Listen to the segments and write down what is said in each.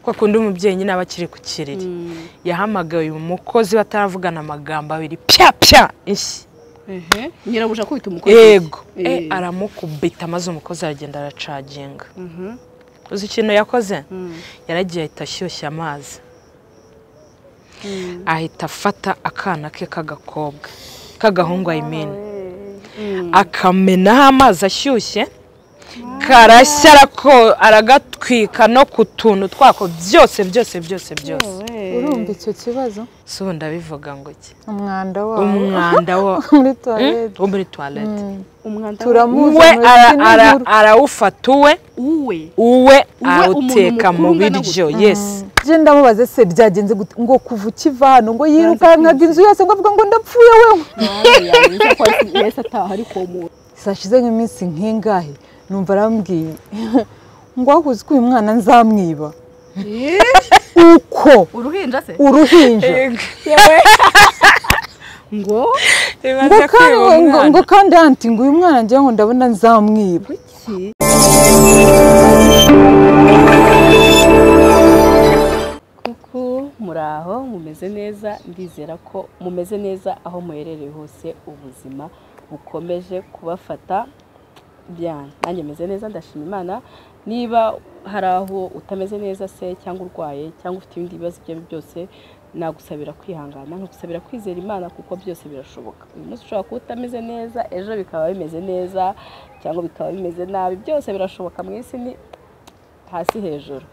Kwa kundi umubyeyi nyine aba akiri ku kiriri, yahamagaye umukozi bataravugana amagambo abiri, pya pya inshyi. Nyirabuja akubita umukozi? Yego, aramukubita maze umukozi aragenda aracaginga. Uzi ikintu yakoze? Yaragiye ahita ashyushya amazi, ahita afata akana ke k'agakobwa, k'agahungu I mean, akamenaho amazi ashyushye, karashya, aragatwika no ku tuntu twako byose byose byose byose. Urumva icyo kibazo? Si ubu ndabivuga ngo iki? Umwanda wawo. Umwanda wo muri toilette. Wo muri toilette. Umwanda Turamuzi. We muri arawufata uwe uwe? Uwe, Uwe, awuteka umuntu mu mukuru ungana biryo, yes. Je ndamubaze se byagenze gute, ngo kuva ukiva hano ngo yirukankaga inzu yose, ngo avuga ngo ndapfuye wewe. Yahise ataha ariko uwo muntu? Sashize nk'iminsi nk'ingahe numva arambwiye ngo aho uzi ko uyu mwana nzamwiba uko. Uruhinja se? Uruhinja. Ngo? Ngo kandi ngo kandi aunty, ngo uyu mwana ngira ngo ndabona nzamwiba. Iki kuku, muraho, mumeze neza? Ndizera ko mumeze neza aho muherereye hose, ubuzima bukomeje kubafata bien. Nanjye meze neza, ndashima Imana. Niba hari aho utameze neza se, cyangwa urwaye, cyangwa ufite ibindi bibazo ibyo ari byo byose, nagusabira kwihangana, nkagusabira kwizera Imana, kuko byose birashoboka. Uyu munsi ushobora kuba utameze neza, ejo bikaba bimeze neza cyangwa bikaba bimeze nabi. Byose birashoboka mu isi, ni hasi hejuru.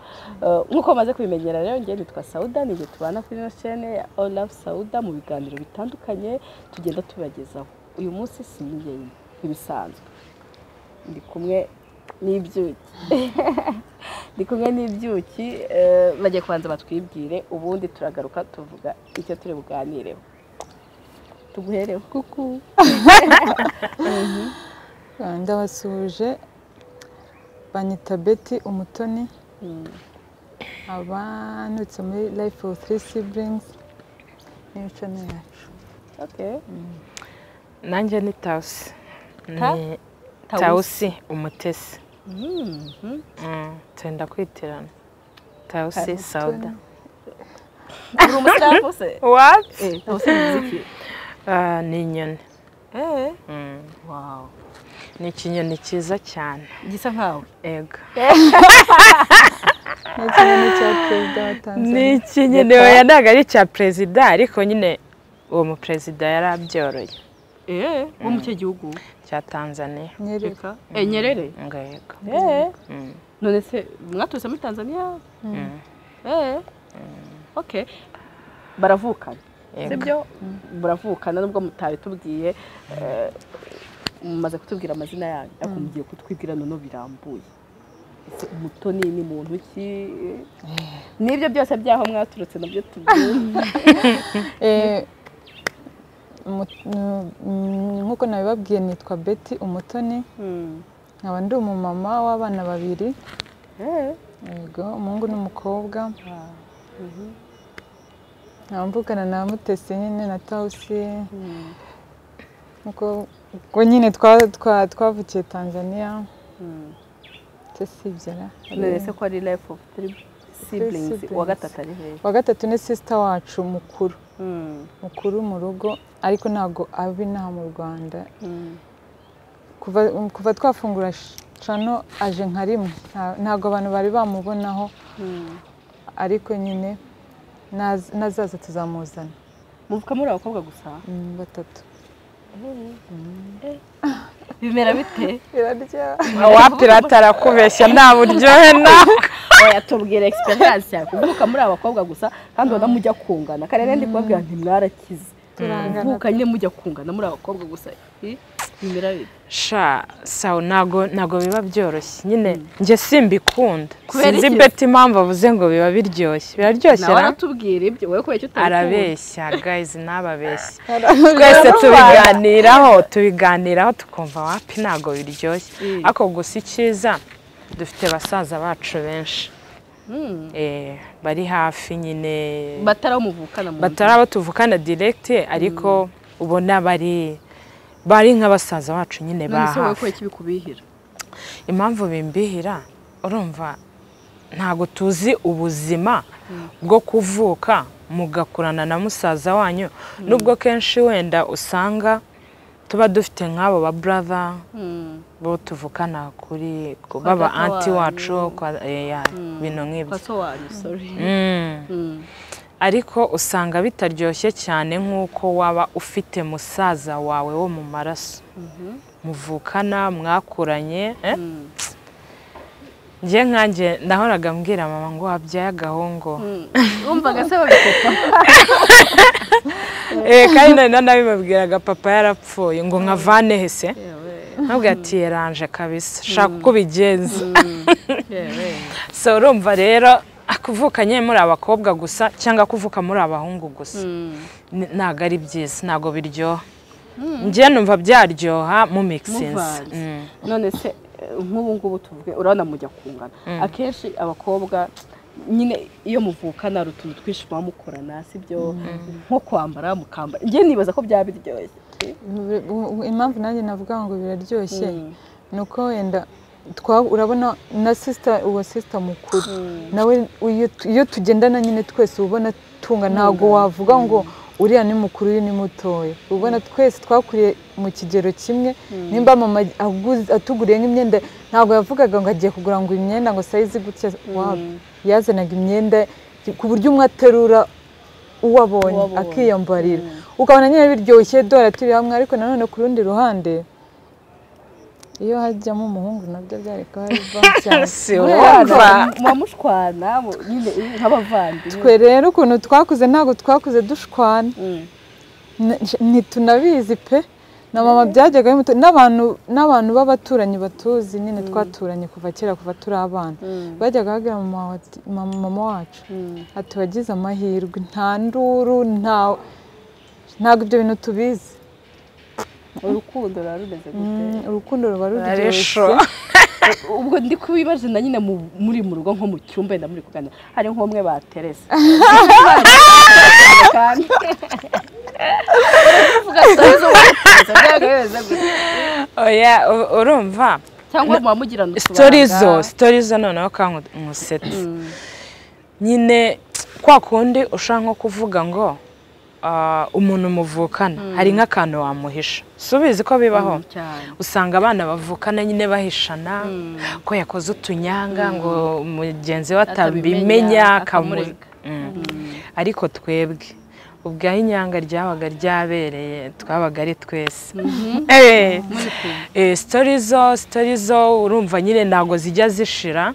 Nk'uko maze kubimenyera rero, njye nitwa Sauda, ni tubana kuri ino chaîne ya All Love Sauda mu biganiro bitandukanye tugenda tubagezaho. Uyu munsi si njyenyine nk'ibisanzwe, ndi kumwe n'ibyuki, ndi kumwe n'ibyuki. Bagiye kubanza batwibwire, ubundi turagaruka tuvuga icyo turi buganireho. Tuguhereho kuku. Ndabasuhuje, banyita Betty Umutoni, abanutse muri Life of Three Siblings niyo channel yacu. Okay. Nanjye ni Tausi. Ta? Ni Tausi Umutesi. Tenda kwitirana Tausi Sauda. Uri umusilamu se? What? Tausi bivuze iki? Ah, ni inyoni. Wow. Ni ikinyoni cyiza cyane. Gisa nkawe? Ego. Ni ikinyoni cya perezida wa Ni Tanzania. ikinyoni, oya, ntabwo ari icya perezida, ariko nyine uwo muperezida yarabyoroye. Wo mu cyo gihugu? Cya Tanzania. Nyerere. Reka, Nyerere. Ngo yego. None se mwaturutse muri Tanzania? Okay, baravukana? Yego. Sibyo, muravukana nubwo mutabitubwiye. Mumaze kutubwira amazina yanyu, ariko mugiye kutwibwira noneho birambuye. Ese Umutoni ni muntu ki? N'ibyo byose byaho mwaturutse nabyo tubyumve. Nk'uko nabibabwiye, nitwa Betty Umutoni, nkaba ndi umumama w'abana babiri. Yego, umuhungu n'umukobwa. Nkaba mvukana na Mutesi nyine na Tausi, nkuko ubwo nyine twavukiye Tanzania. Icyo si ibyo ra? None se ko ari Life of Three Siblings, Siblings. uwa gatatu ari hehe? Uwa gatatu ni sister wacu mukuru, mukuru mu rugo, ariko ntabwo aba inaha mu Rwanda. Kuva twafungura channel aje nka rimwe. Ntabwo abantu bari bamubonaho, ariko nyine nazaza tuzamuzana. Muvuka muri abakobwa gusa? Batatu. Bimera bite? Biraryoha. Wa pirata arakubeshya, nta buryohe ntabwo. Oya, tubwire experience yawe, kuvuka muri abakobwa gusa kandi ubona mujya kungana. Kare rero ndi kubabwira nti mwarakize. Turangana. Kuvuka nyine mujya kungana muri abakobwa gusa, bimera bite? Sha sawa, ntago biba byoroshye nyine, njye simbikunda. Kubera Sinzi iki? Betty impamvu avuze ngo biba biryoshye. Biraryoshye Nawe ra? aratubwira ibyo, wowe kubera icyo utabikunda? Arabeshya guys, ntababeshya. Twese tubiganiraho tukumva wapi, ntago biryoshye. Ariko gusa icyiza dufite basaza bacu benshi, bari hafi nyine. Batari abo muvukana mu nzu? Batari abo tuvukana direct, ariko ubona bari nka basaza bacu nyine ba None se wowe hafi. kubera iki bikubihira? Impamvu bimbihira, urumva Ntabwo tuzi ubuzima bwo kuvuka mugakurana na musaza wanyu, nubwo kenshi wenda usanga tuba dufite nk'abo ba brother bo tuvukana kuri baba anti wacu, ibintu nk'ibyo, ariko usanga bitaryoshye cyane nk'uko waba ufite musaza wawe wo mu maraso muvukana mwakuranye. Njye nkanjye nahoraga mbwira mama ngo wabyaye agahungu, wumvaga se babikopa. Kandi nabibabwiraga papa yarapfuye ngo nkavane hese, ntabwo ati yeranje kabisa, shaka uko ubigenza. So urumva rero kuvukanye muri abakobwa gusa cyangwa kuvuka muri abahungu gusa ntabwo ari byiza, ntabwo biryoha. Njye numva byaryoha mu mixinze. None se nk'ubu ngubu tuvuge urabona mujya kungana, akenshi abakobwa nyine iyo muvukana hari utuntu twinshi muba mukorana, sibyo? Nko kwambara mukambara, njye nibaza ko byaba biryoshye. Impamvu nanjye navuga ngo biraryoshye ni uko wenda urabona na sister, uwo sister mukuru nawe iyo tugendana nyine twese ubona tunga, ntabwo wavuga ngo uriya ni mukuru uyu ni mutoya, ubona twese twakuriye mu kigero kimwe. Nimba mama atuguriye nk'imyenda, ntabwo yavugaga ngo agiye kugura ngo imyenda ngo size gutya, yazanaga imyenda ku buryo umwe aterura uwo abonye akiyambarira, ukabona nyine biryoshye dore turi hamwe. Ariko nanone ku rundi ruhande iyo hajyamo umuhungu nabyo byari kuba ari cyane. Mushwana nyine nk'abavandimwe. Twe rero ukuntu twakuze ntabwo twakuze dushwana, ntitunabizi pe. Na mama byajyaga n'abantu b'abaturanyi batuzi nyine twaturanye kuva kera, kuva turi abana, bajyaga babwira mama wacu ati wagize amahirwe, nta nduru, ntabwo ibyo bintu tubizi. Urukundo ruba rumeze gute? Urukundo ruba ruryoshye. Ubwo ndi kubibajina nyine muri mu rugo nko mu cyumba wenda muri kuganira, hari nk'umwe baterese oya, urumva cyangwa muba mugirana story zo noneho kankusetse nyine kwa kundi ushaka nko kuvuga ngo umuntu muvukana hari nk'akantu wamuhisha, subizi ko bibaho, usanga abana bavukana nyine bahishana ko yakoze utunyanga ngo mugenzi we atabimenya akamureka. Ariko twebwe ubwo aho inyanga ryabaga ryabereye twabaga ari twese. Story zo urumva nyine ntabwo zijya zishira,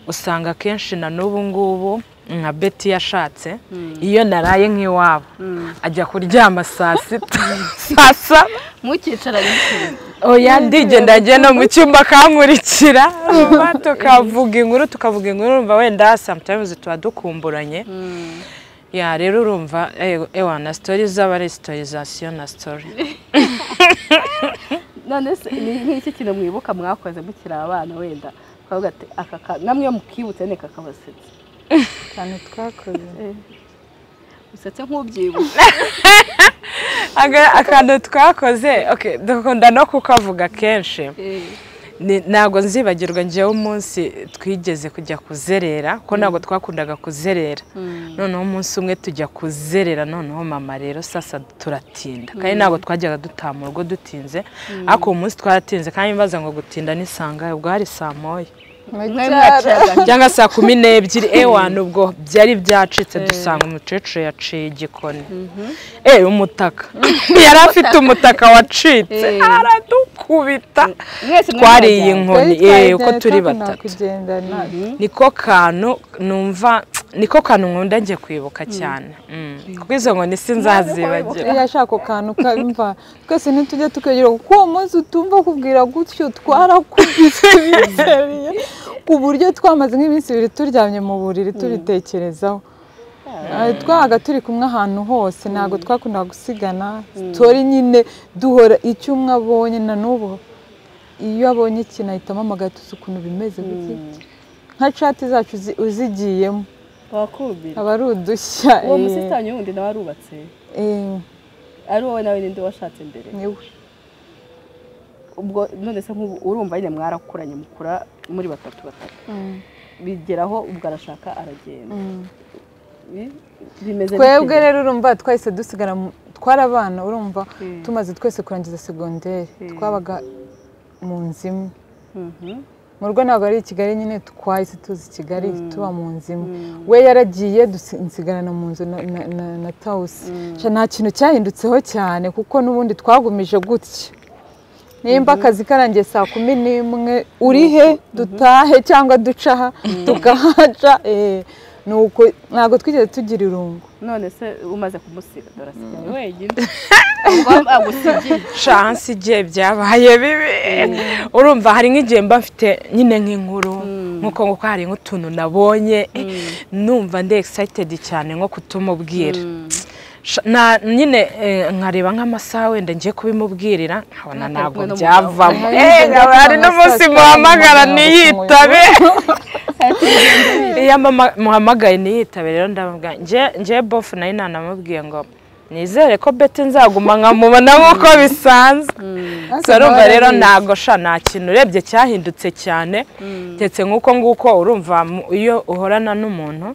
usanga kenshi na n'ubu ngubu nka Betty yashatse, iyo naraye nk'iwabo ajya kuryama saa sita saa saba mukicaranye, oya ndigenda njye no mu cyumba akankurikira, tukavuga inkuru, urumva wenda sometimes tuba dukumburanye. Ya rero urumva ewa na story zaba ari storyzation na story. None se ni nk'iki kintu mwibuka mwakoze mukiri abana wenda twavuga ati aka namwe mukibutse ne kakabasetsa cyane twakoze? Usetse nk'ubyibuka akantu twakoze, okay, dukunda no kukavuga kenshi. Ntabwo nzibagirwa njyewe umunsi twigeze kujya kuzerera, ko ntabwo twakundaga kuzerera. Noneho umunsi umwe tujya kuzerera, noneho mama rero sasa turatinda, kandi ntabwo twajyaga dutaha mu rugo dutinze, ariko uwo munsi twaratinze, kandi mbaza ngo gutinda ni sangahe, ubwo hari saa moya cyangwa saa 12, ewa nubwo byari byacitse, dusanga umukecuru yaciye igikoni, umutaka yari afite umutaka wacitse, aradukubita, twariye inkoni uko turi batatu. Niko kantu numva, niko kantu nkunda ngiye kwibuka cyane, kuko izo nkoni sinzazibagira. Iyo ashaka ako kantu kamva twese ntitujye tukagira, kuko uwo munsi utumva kubwira gutyo twarakubise bizeriye ku buryo twamaze nk'iminsi ibiri turyamye mu buriri tubitekerezaho. Twabaga turi kumwe ahantu hose, ntabwo twakundaga gusigana, story nyine duhora icyo umwe abonye. Na n'ubu iyo abonye ikintu ahita ampamagara tuzi ukuntu bimeze, nka chat zacu uzigiyemo aba ari udushya. Uwo musitani wundi nawe arubatse, ari wowe nawe ninde washatse mbere? Niwe. Ubwo none se nk'ubu urumva nyine mwarakuranye mukura muri batatu batatu, Bigeraho ubwo arashaka aragenda. Bimeze twebwe rero urumva twahise dusigara twarabana urumva tumaze twese kurangiza segonderi twabaga mu nzu imwe. Mu rugo ntabwo ari i Kigali nyine twahise tuzi Kigali tuba mu nzu imwe. We yaragiye nsigarana mu nzu na Tawusi. Nta kintu cyahindutseho cyane kuko n'ubundi twagumije gutya. Nimba akazi karangiye saa 11 uri he dutahe cyangwa ducaha tugahaca nuko ntabwo twigeze tugira irungu. None se umaze kumusiga dore asigaye wenyine agusigiye chance igihe byabaye bibi. Urumva hari nk'igihe mba mfite nyine nk'inkuru nkuko nguko hari nk'utuntu nabonye numva ndi excited cyane nko kutumubwira. Na nyine nkareba nk'amasaha wenda ngiye kubimubwirira nkabona ntabwo byavamo. Hari n'umunsi muhamagara ntiyitabe. Iyo muhamagaye ntiyitabe rero ndamubwira ngiye bofu nayo nanamubwiye ngo nizere ko Betty nzaguma nkamubona nk'uko bisanzwe. Urumva rero ntabwo sha nta kintu urebye cyahindutse cyane ndetse nk'uko nguko urumva iyo uhorana n'umuntu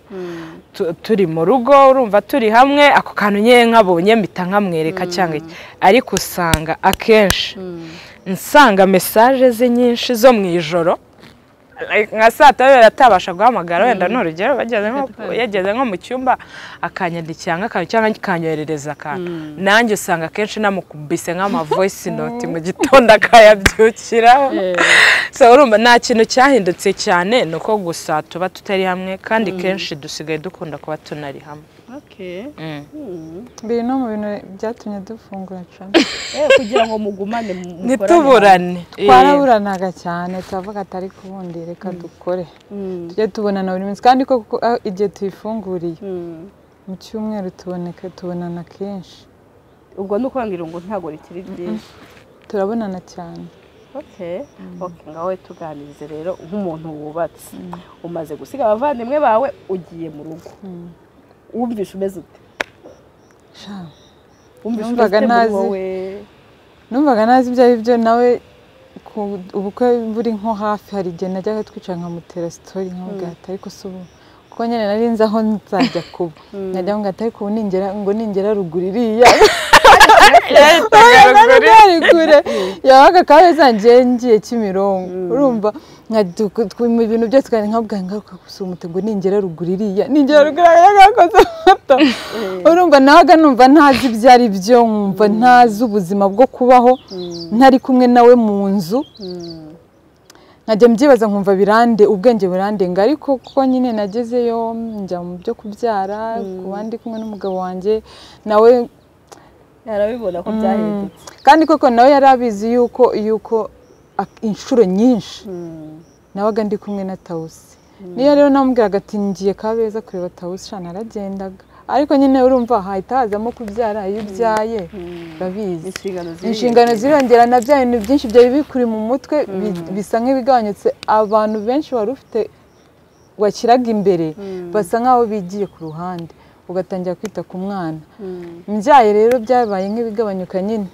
turi mu rugo urumva turi hamwe ako kantu nyine nkabonye mpita nkamwereka cyangwa iki, ariko usanga akenshi nsanga message ze nyinshi zo mu ijoro nka saa tatu atabasha guhamagara wenda n'urugero yageze nko mu cyumba akanyandikira nk'akantu cyangwa akanyoherereza akantu, nanjye usanga akenshi namukubise nk'ama voice note mu gitondo akayabyukiraho. So urumva nta kintu cyahindutse cyane ni uko gusa tuba tutari hamwe kandi kenshi dusigaye dukunda kuba tunari hamwe. Biri no mu bintu byatumye dufungura cyane kugira ngo mugumane ntituburane. Twaraburanaga cyane turavuga atari kubundi reka dukore tujye tubonana buri munsi kandi koko igihe tuyifunguriye mu cyumweru tuboneka tubonana kenshi. Ubwo ni ukwangira ngo ntabwo rikiri ryinshi turabonana cyane. Okay, ngawe tuganirize rero nk'umuntu wubatse umaze gusiga abavandimwe bawe ugiye mu rugo wumvishe umeze ute? Numvaga nazi ibyo ari byo nawe ubukwe buri nko hafi hari igihe najyaga twicara nkamutera sitori nkamubwira ati ariko si ubu kuko nyine nari nzi aho nzajya kuba najya mubwira ati ariko ubu ningera ngo ningera ruguru iriya kure yabaga Kabeza ngiye ngiye Kimironko urumva mu bintu byose kandi nkabwira ngaruka gusura umutego ningera ruguru iriya ningera ruguru yagakoze moto urumva nabaga numva ntazi ibyo ari byo nkumva ntazi ubuzima bwo kubaho ntari kumwe nawe mu nzu nkajya mbyibaza nkumva birande ubwenge burandenga ariko kuko nyine nagezeyo njya mu byo kubyara kuba ndi kumwe n'umugabo wanjye nawe yarabibona ko byahindutse kandi koko nawe yari abizi yuko inshuro nyinshi nabaga ndi kumwe na Tawusi. Niyo rero namubwiraga ati ngiye Kabeza kureba Tawusi shana naragendaga ariko nyine urumva hahita hazamo kubyara iyo ubyaye urabizi inshingano zirongera na bya bintu byinshi byari bikuri mu mutwe bisa nk'ibigabanyutse. Abantu benshi wari ufite washyiraga imbere basa nk'aho bigiye ku ruhande ugatangira kwita ku mwana. Mbyaye rero byabaye nk'ibigabanyuka nyine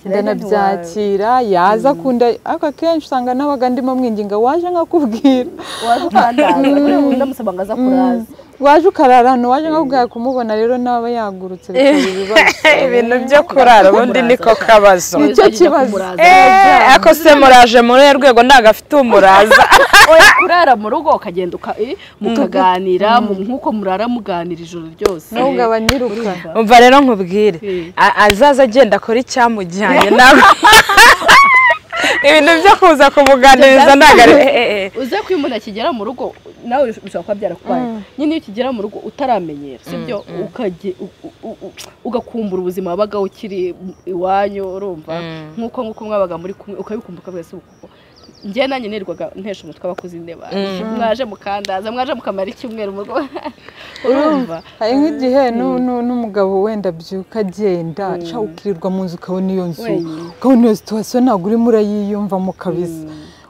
ndanabyakira yaza akunda ariko akenshi usanga nabaga ndimo mwinginga waje nkakubwira waje ukandaza ndamusaba ngo aza kuraza waje ukarara hano waje nkakubwira kumubona rero naba yagurutse bikaba ibibazo. Ibintu byo kurara ubundi niko kabazo nicyo kibazo. Ako se muraje muri rwego ntago afite umuraza. Oya kurara mu rugo ukagenda mukaganira nkuko murara muganira ijoro ryose nubwo abanyiruka. Umva rero nkubwire azaza agenda akora icyamujyanye nawe ibintu byo kuza kumuganiriza ntago ari uze ko iyo umuntu akigera mu rugo nawe bishobora kuba byarakubaye nyine iyo ukigera mu rugo utaramenyera sibyo ugakumbura ubuzima wabaga ukiri iwanyu urumva nkuko mwabaga muri kumwe ukabikumbuka bwese kuko njye nanjye nirwaga ntesha umutwe abakozi indeba mwaje mukandaza mwaje mukamara icyumweru mu rugo urumva hari nk'igihe n'umugabo wenda abyuka agenda ukirirwa mu nzu ukabona iyo nzu ukabona iyo situation ntabwo urimo urayiyumvamo kabisa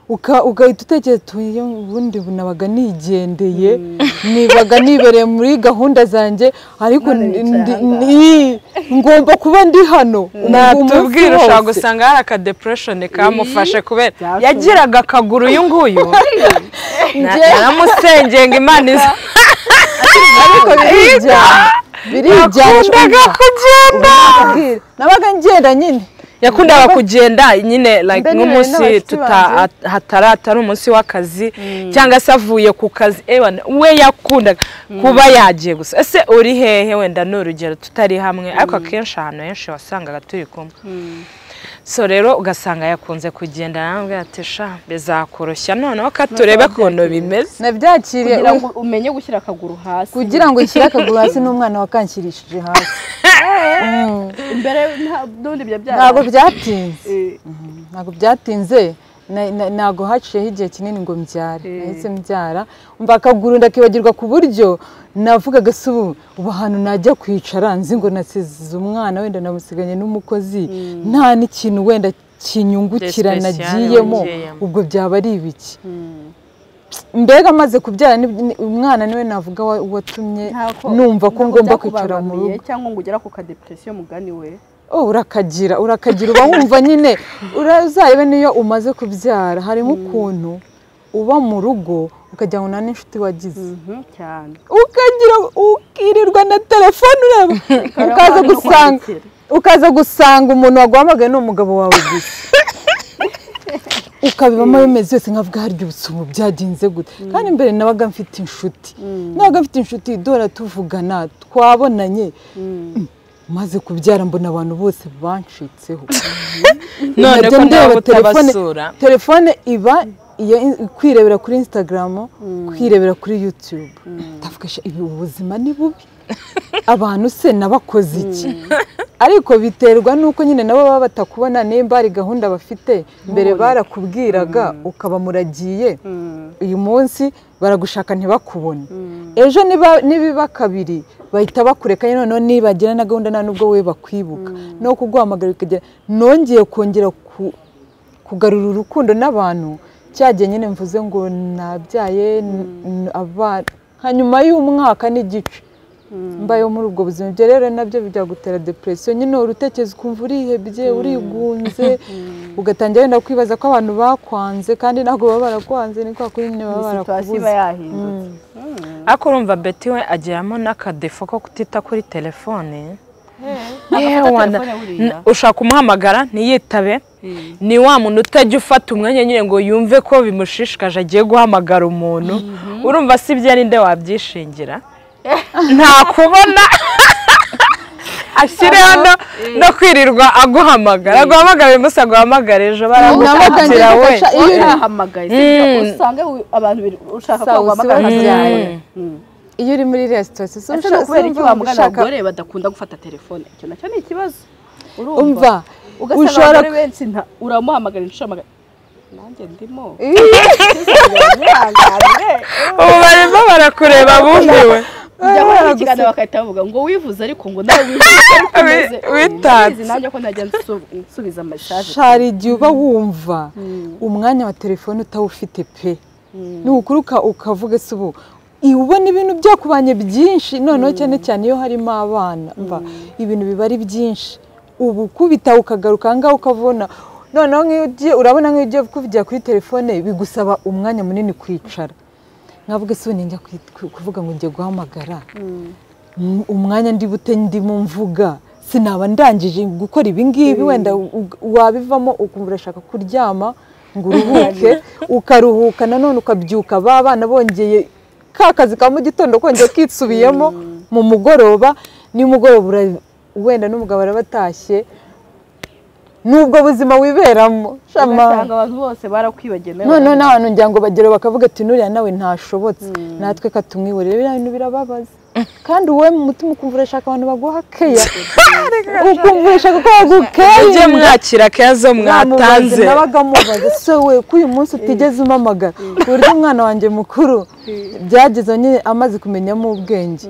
Ugahita utekereza uti ubundi nabaga nigendeye, nibaga nibereye muri gahunda zanjye, ariko ngomba kuba ndi hano. Natubwira ushobora gusanga hari aka depression kamufashe kubera yagiraga akaguru uyu nguyu. Naramusengeye ngo Imana ize. Ariko birijyana kugenda. Nabaga ngenda nyine. Yakundaga kugenda nyine like nk'umunsi hatari umunsi w'akazi cyangwa se avuye ku kazi, we yakundaga kuba yagiye gusa. Ese uri hehe? Wenda ni urugero tutari hamwe, ariko akenshi ahantu henshi wasangaga turi kumwe. So rero ugasanga yakunze kugenda, arambwira ati sha bizakoroshya noneho ka turebe ukuntu bimeze. Nabyakiriye kugira ngo umenye gushyira akaguru hasi, kugira ngo nshyire akaguru hasi n'umwana wakanshyirishije hasi. Imbere n'ubundi ntabwo byatinze, ntabwo byatinze, ntabwo haciyeho igihe kinini ngo mbyare, nahise mbyara umva akaguru ndakibagirwa ku buryo navugaga se ubu ahantu najya kwicara nzi ngo nasize umwana wenda namusiganye n'umukozi, nta n'ikintu wenda kinyungukira nagiyemo, ubwo byaba ari ibiki? Mbega amaze kubyara umwana niwe navuga watumye numva ko ngomba kwicara mu rugo. Cyangwa ngo ugera ku ka depression mugani we. Oh, urakagira uba wumva nyine uzarebe niyo umaze kubyara harimo ukuntu uba mu rugo ukajya ngo nta n'inshuti wagize cyane, ukagira ukirirwa na telefone ureba, ukaza gusanga umuntu waguhamagaye ni umugabo wawe gusa. Ukabibamo bimeze yose nkavuga harya ubusumu byagenze gute. Kandi mbere nabaga mfite inshuti, dora tuvugana twabonanye. Maze kubyara mbona abantu bose bancitseho. None ko nawe utabasura. Telefone iba kwirebera kuri Instagram, kwirebera kuri YouTube. Ndavuga ibi ubuzima ni bubi. Abantu se nabakoze iki? Ariko biterwa nuko nyine nabo baba batakubona, nimba ari gahunda bafite mbere barakubwiraga ukaba muragiye, uyu munsi baragushaka ntibakubone, ejo nibiba kabiri bahita bakureka, noneho nibagira na gahunda nta nubwo we bakwibuka no kuguhamagara bikagera. Nongeye kongera kugarura urukundo n'abantu cyagiye nyine mvuze ngo nabyaye abana hanyuma y'umwaka n'igice mbayeho muri ubwo buzima. Ibyo rero nabyo byagutera depression nyine, urutekereza ukumva urihebye, urigunze, ugatangira wenda kwibaza ko abantu bakwanze, kandi ntabwo baba barakwanze, ni kwa kuri nyine baba barakubuze. Ariko urumva Betty we agiramo n'akadefo ko kutita kuri telefone. Ushaka kumuhamagara ntiyitabe, ni wa muntu utajya ufata umwanya nyine ngo yumve ko bimushishikaje agiye guhamagara umuntu. Urumva si ibyo ari nde wabyishingira? Nta kubona ashyireho no kwirirwa aguhamagara, aguhamagara uyu munsi, aguhamagara ejo, baramukatira we. Iyo urahamagaye usanga abantu ushaka ko baguhamagara. Iyo uri muri resitora ushaka kubera iki wamugana abagore badakunda gufata telefone, icyo nacyo ni ikibazo. Urumva ugasanga abagore benshi uramuhamagara inshuro magana, nanjye ndimo ubu barimo barakureba bumiwe. Njya muri ikiganiro bakahita bavuga ngo wivuze, ariko ngo nawe wivuze nanjye ko ntajya nsubiza message. Hari igihe uba wumva umwanya wa telefone utawufite pe, nukuruka ukavuga se ubu ubona ibintu byakubanye byinshi, noneho cyane cyane iyo harimo abana, mva ibintu biba ari byinshi, ubu kubita ukagaruka ngaho ukabona noneho nk'iyo urabona nk'iyo ugiye kuvugira kuri telefone bigusaba umwanya munini kwicara. Nkavuga se ninjya kuvuga ngo ngiye guhamagara, umwanya ndi bute ndimo mvuga, sinaba ndangije gukora ibi ngibi, wenda wabivamo ukumva urashaka kuryama ngo uruhuke, ukaruhuka nanone ukabyuka ba bana bongeye ka kazi ka mu gitondo kongeye kitsubiyemo mu mugoroba, nimugoroba wenda n'umugabo arabatashye, nubwo buzima wiberamo. Ugasanga abantu bose barakwibagiwe. None n'abantu ngira ngo bagero bakavuga ati nuriya nawe ntashobotse, natwe katumwihorere, biriya bintu birababaza. Kandi wowe mu mutima ukumva urashaka abantu baguha keya, ukumva urashaka ko bagukeya, ujye mwakira keya zo mwatanze. Nabaga mubaza se we ko uyu munsi utigeze umpamagara, ku buryo umwana wanjye mukuru byageze nyine amaze kumenyamo ubwenge,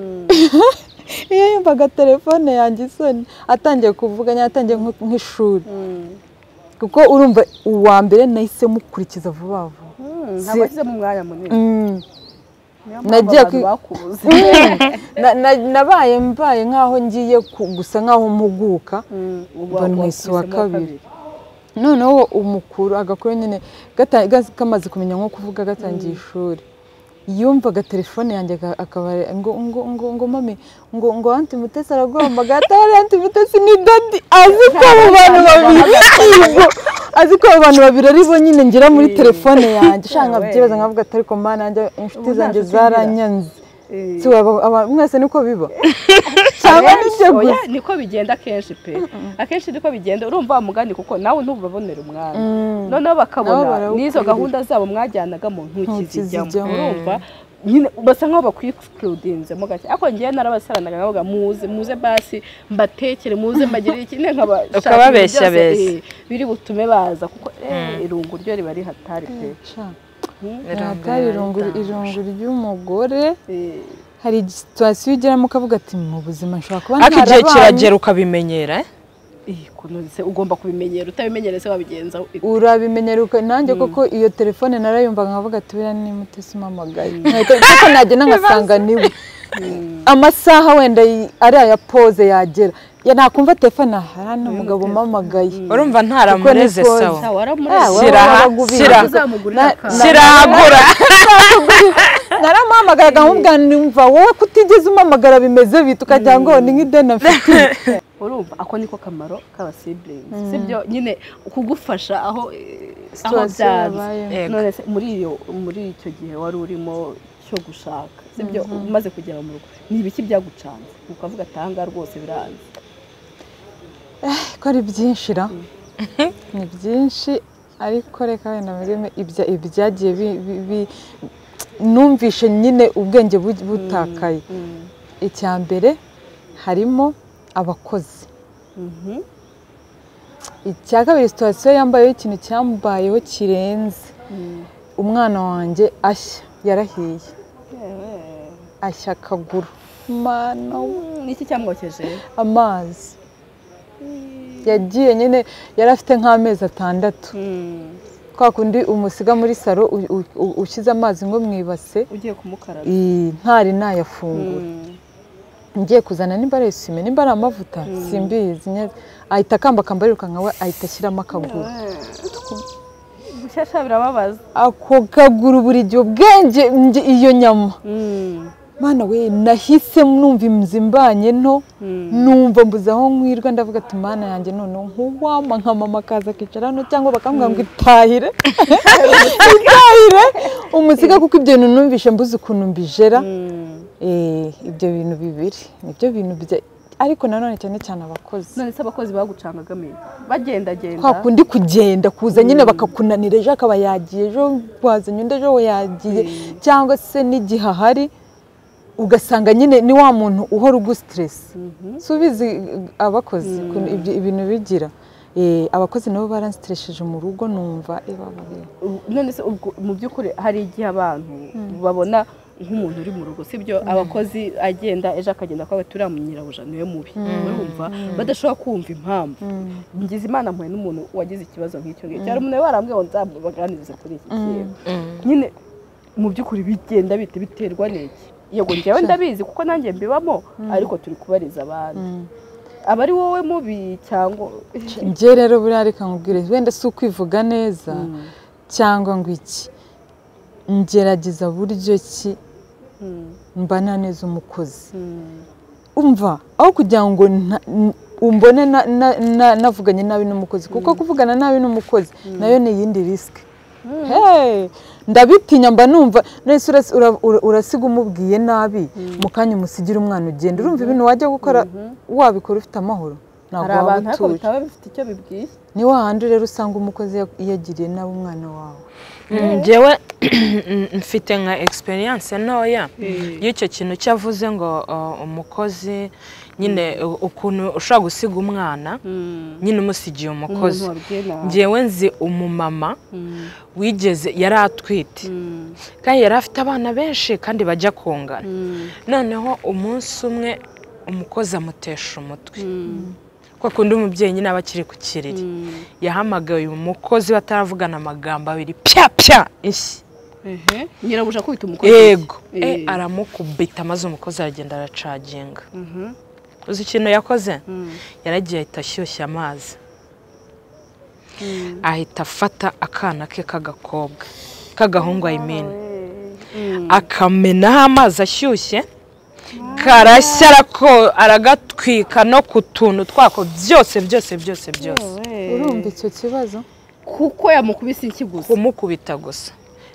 iyo yumvaga telefone yanjye isoni atangiye kuvuga, atangiye nk'ishuri, Kuko urumva uwa mbere nahise mukurikiza vuba vuba. Ntabwo washyize mu mwanya munini. Nagiye nabaye mbaye nkaho ngiye gusa nkaho mpuguka mbona uwa kabiri. Noneho umukuru agakuru nyine kamaze kumenya nko kuvuga gatangiye ishuri, yumvaga telefone yanjye akaba ngo ngo ngo ngo mami ngo ngo anti Mutesi araguhamagara, atari anti Mutesi ni dadi, azi ko abo bantu babiri azi ko abo bantu babiri ari bo nyine ngira muri telefone yanjye. Shaka nkabyibaza nkavuga ati ariko mana yanjye inshuti zanjye zaranyanze. Mwese niko biba cyangwa nibyo gusa? Niko bigenda kenshi pe, akenshi niko bigenda. Urumva mugani kuko nawe ntubabonera umwanya, noneho bakabona n'izo gahunda zabo mwajyanagamo ntukizijyamo. Urumva nyine basa nkaho bakwicludinzemo gake. Ariko ngewe narabasaranaga nkavuga muze muze basi mbatekere, muze mbagirire iki, ukababeshya bese biri butume baza, kuko irungu ryo riba rihatari pe. Hatari irungu ry'umugore. Hari situasiyo ugeramo ukavuga ati mu buzima nshobora kuba ntarabanye, ariko igihe kiragera ukabimenyera. Ugomba kubimenyera, utabimenyera se wabigenza? Urabimenyera. Nanjye koko iyo telefone narayumva nkavuga ati buriya ni Mutesi umpamagaye, kuko nagenda ngasanga niwe. Amasaha wenda ari aya pose yagera nakumva telefone hari n'umugabo umpamagaye. Urumva ntaramureze sawa, sirahagura. Naramuhamagaraga nkamubwira numva wowe kutigeze umpamagara bimeze bite, ukagira ngo ni nk'ideni mfite. Urumva ako niko kamaro k'aba siblings, sibyo nyine kugufasha aho aho byanze. None se muri icyo gihe wari urimo cyo gushaka, sibyo, umaze kugera mu rugo ni ibiki byagucanze ukavuga atanga rwose biranze? Ko ari byinshi ra, ni byinshi, ariko reka wenda mureme ibyagiye numvishe nyine ubwenge butakaye. Icya mbere harimo abakozi. Icya kabiri situasiyo yambayeho, ikintu cyambayeho kirenze, umwana wanjye ashya yarahiye, ashya akaguru. Mana, niki cyamwokeje? Amazi. Yagiye nyine yari afite nk'amezi 6. Kwa kundi umusiga muri saro ushyize amazi ngo mwibase ugiye kumukaraba, ntari nayafungura, ngiye kuzana nimba ari esime nimba ari amavuta simbizi, ahita akambakamba yirukanka we ahita ashyiramo akaguru. Gushyashya birababaza ako kaguru buri gihe ubwenge iyo nyama. Mana we, nahise numva imzimbanye nto, numva mbuze aho nkwirwa, ndavuga ati mana yanjye noneho nkuwama nka mama akaza akicara hano cyangwa bakambwira ngo itahire itahire umusiga, kuko ibyo bintu numvishe mbuze ukuntu mbijera. Ibyo bintu bibiri nibyo bintu bya, ariko nanone cyane cyane abakozi. None se abakozi bagucangaga bagenda genda kwa kundi kugenda kuza nyine bakakunanira, ejo akaba yagiye, ejo wazanye undi, ejo yagiye, cyangwa se n'igihe ahari ugasanga nyine ni wa muntu uhora ugustress. Subizi abakozi ibintu bigira. Abakozi nabo baranstresheje mu rugo numva bababe. None se mu by'ukuri hari igihe abantu babona nk'umuntu uri mu rugo, sibyo, abakozi agenda ejo akagenda kwa baturiya munyirabuja niwe mubi, urumva badashobora kumva impamvu. Ngize Imana mpuye n'umuntu wagize ikibazo nk'icyo ngicyo, hari umuntu warambwiye ngo nzamubaganirize kuri iki kintu. Nyine mu by'ukuri bigenda bite, biterwa n'iki? Yego njyewe ndabizi kuko nanjye mbibamo, ariko turi kubariza abandi. Aba ari wowe mubi cyangwa njye? Rero buriya reka nkubwire, wenda si ukwivuga neza cyangwa ngo iki, ngerageza buryo ki mbana neza umukozi. Umva aho kugira ngo umbone navuganye nabi n'umukozi, kuko kuvugana nabi n'umukozi nayo ni iyindi risike. Ndabitinya mba numva nese urasiga umubwiye nabi mu kanya umusigira umwana ugenda. Urumva ibintu wajya gukora wabikora ufite amahoro, ntabwo waba utuje. Ni wahandi rero usanga umukozi yagiriye nabi umwana wawe. Njyewe mfite nka experience ntoya y'icyo kintu cyavuze ngo umukozi nyine ukuntu ushobora gusiga umwana nyine umusigiye umukozi. Njyewe nzi umumama wigeze yari atwite kandi yari afite abana benshi kandi bajya kungana, noneho umunsi umwe umukozi amutesha umutwe Kwa kundi umubyeyi nyine aba akiri ku kiriri, yahamagaye umukozi bataravugana amagambo abiri, pya pya inshyi. Nyirabuja akubita umukozi? Yego, aramukubita maze umukozi aragenda aracaginga. Uzi ikintu yakoze? Yaragiye ahita ashyushya amazi, ahita afata akana ke k'agakobwa, k'agahungu I mean, akamenaho amazi ashyushye, karashya, aragatwika no ku tuntu twako byose byose byose byose. Urumva icyo kibazo? Kuko yamukubise inshyi gusa. Kumukubita gusa.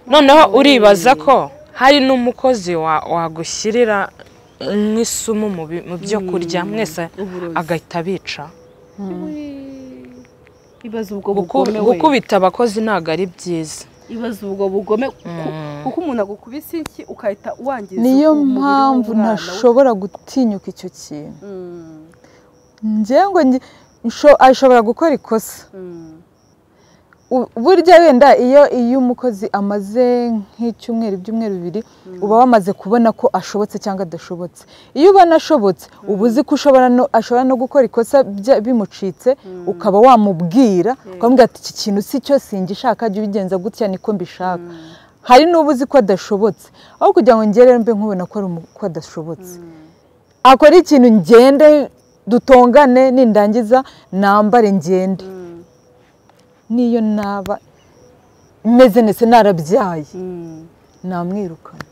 Noneho uribaza ko hari n'umukozi wagushyirira nk'isumu mu byo kurya mwese agahita abica. Ibaze ubwo bugome. Gukubita abakozi ntabwo ari byiza. Ibaze ubwo bugome, kuko umuntu agukubise inshyi ukahita wangiza. Niyo mpamvu ntashobora gutinyuka icyo kintu. Njyewe ashobora gukora ikosa. Burya wenda iyo umukozi amaze nk'icyumweru, ibyumweru bibiri, uba wamaze kubona ko ashobotse cyangwa adashobotse. Iyo ubona ashobotse, uba uzi ko ashobora no gukora ikosa bimucitse, ukaba wamubwira ukamubwira ati iki kintu si cyo, singishaka, jya ubigenza gutya niko mbishaka. Hari n'uba uzi ko adashobotse, aho kugira ngo ngere mbe nkubona ko adashobotse, akora ikintu ngende dutongane, nindangiza nambare ngende. Niyo naba meze nese narabyaye namwirukana.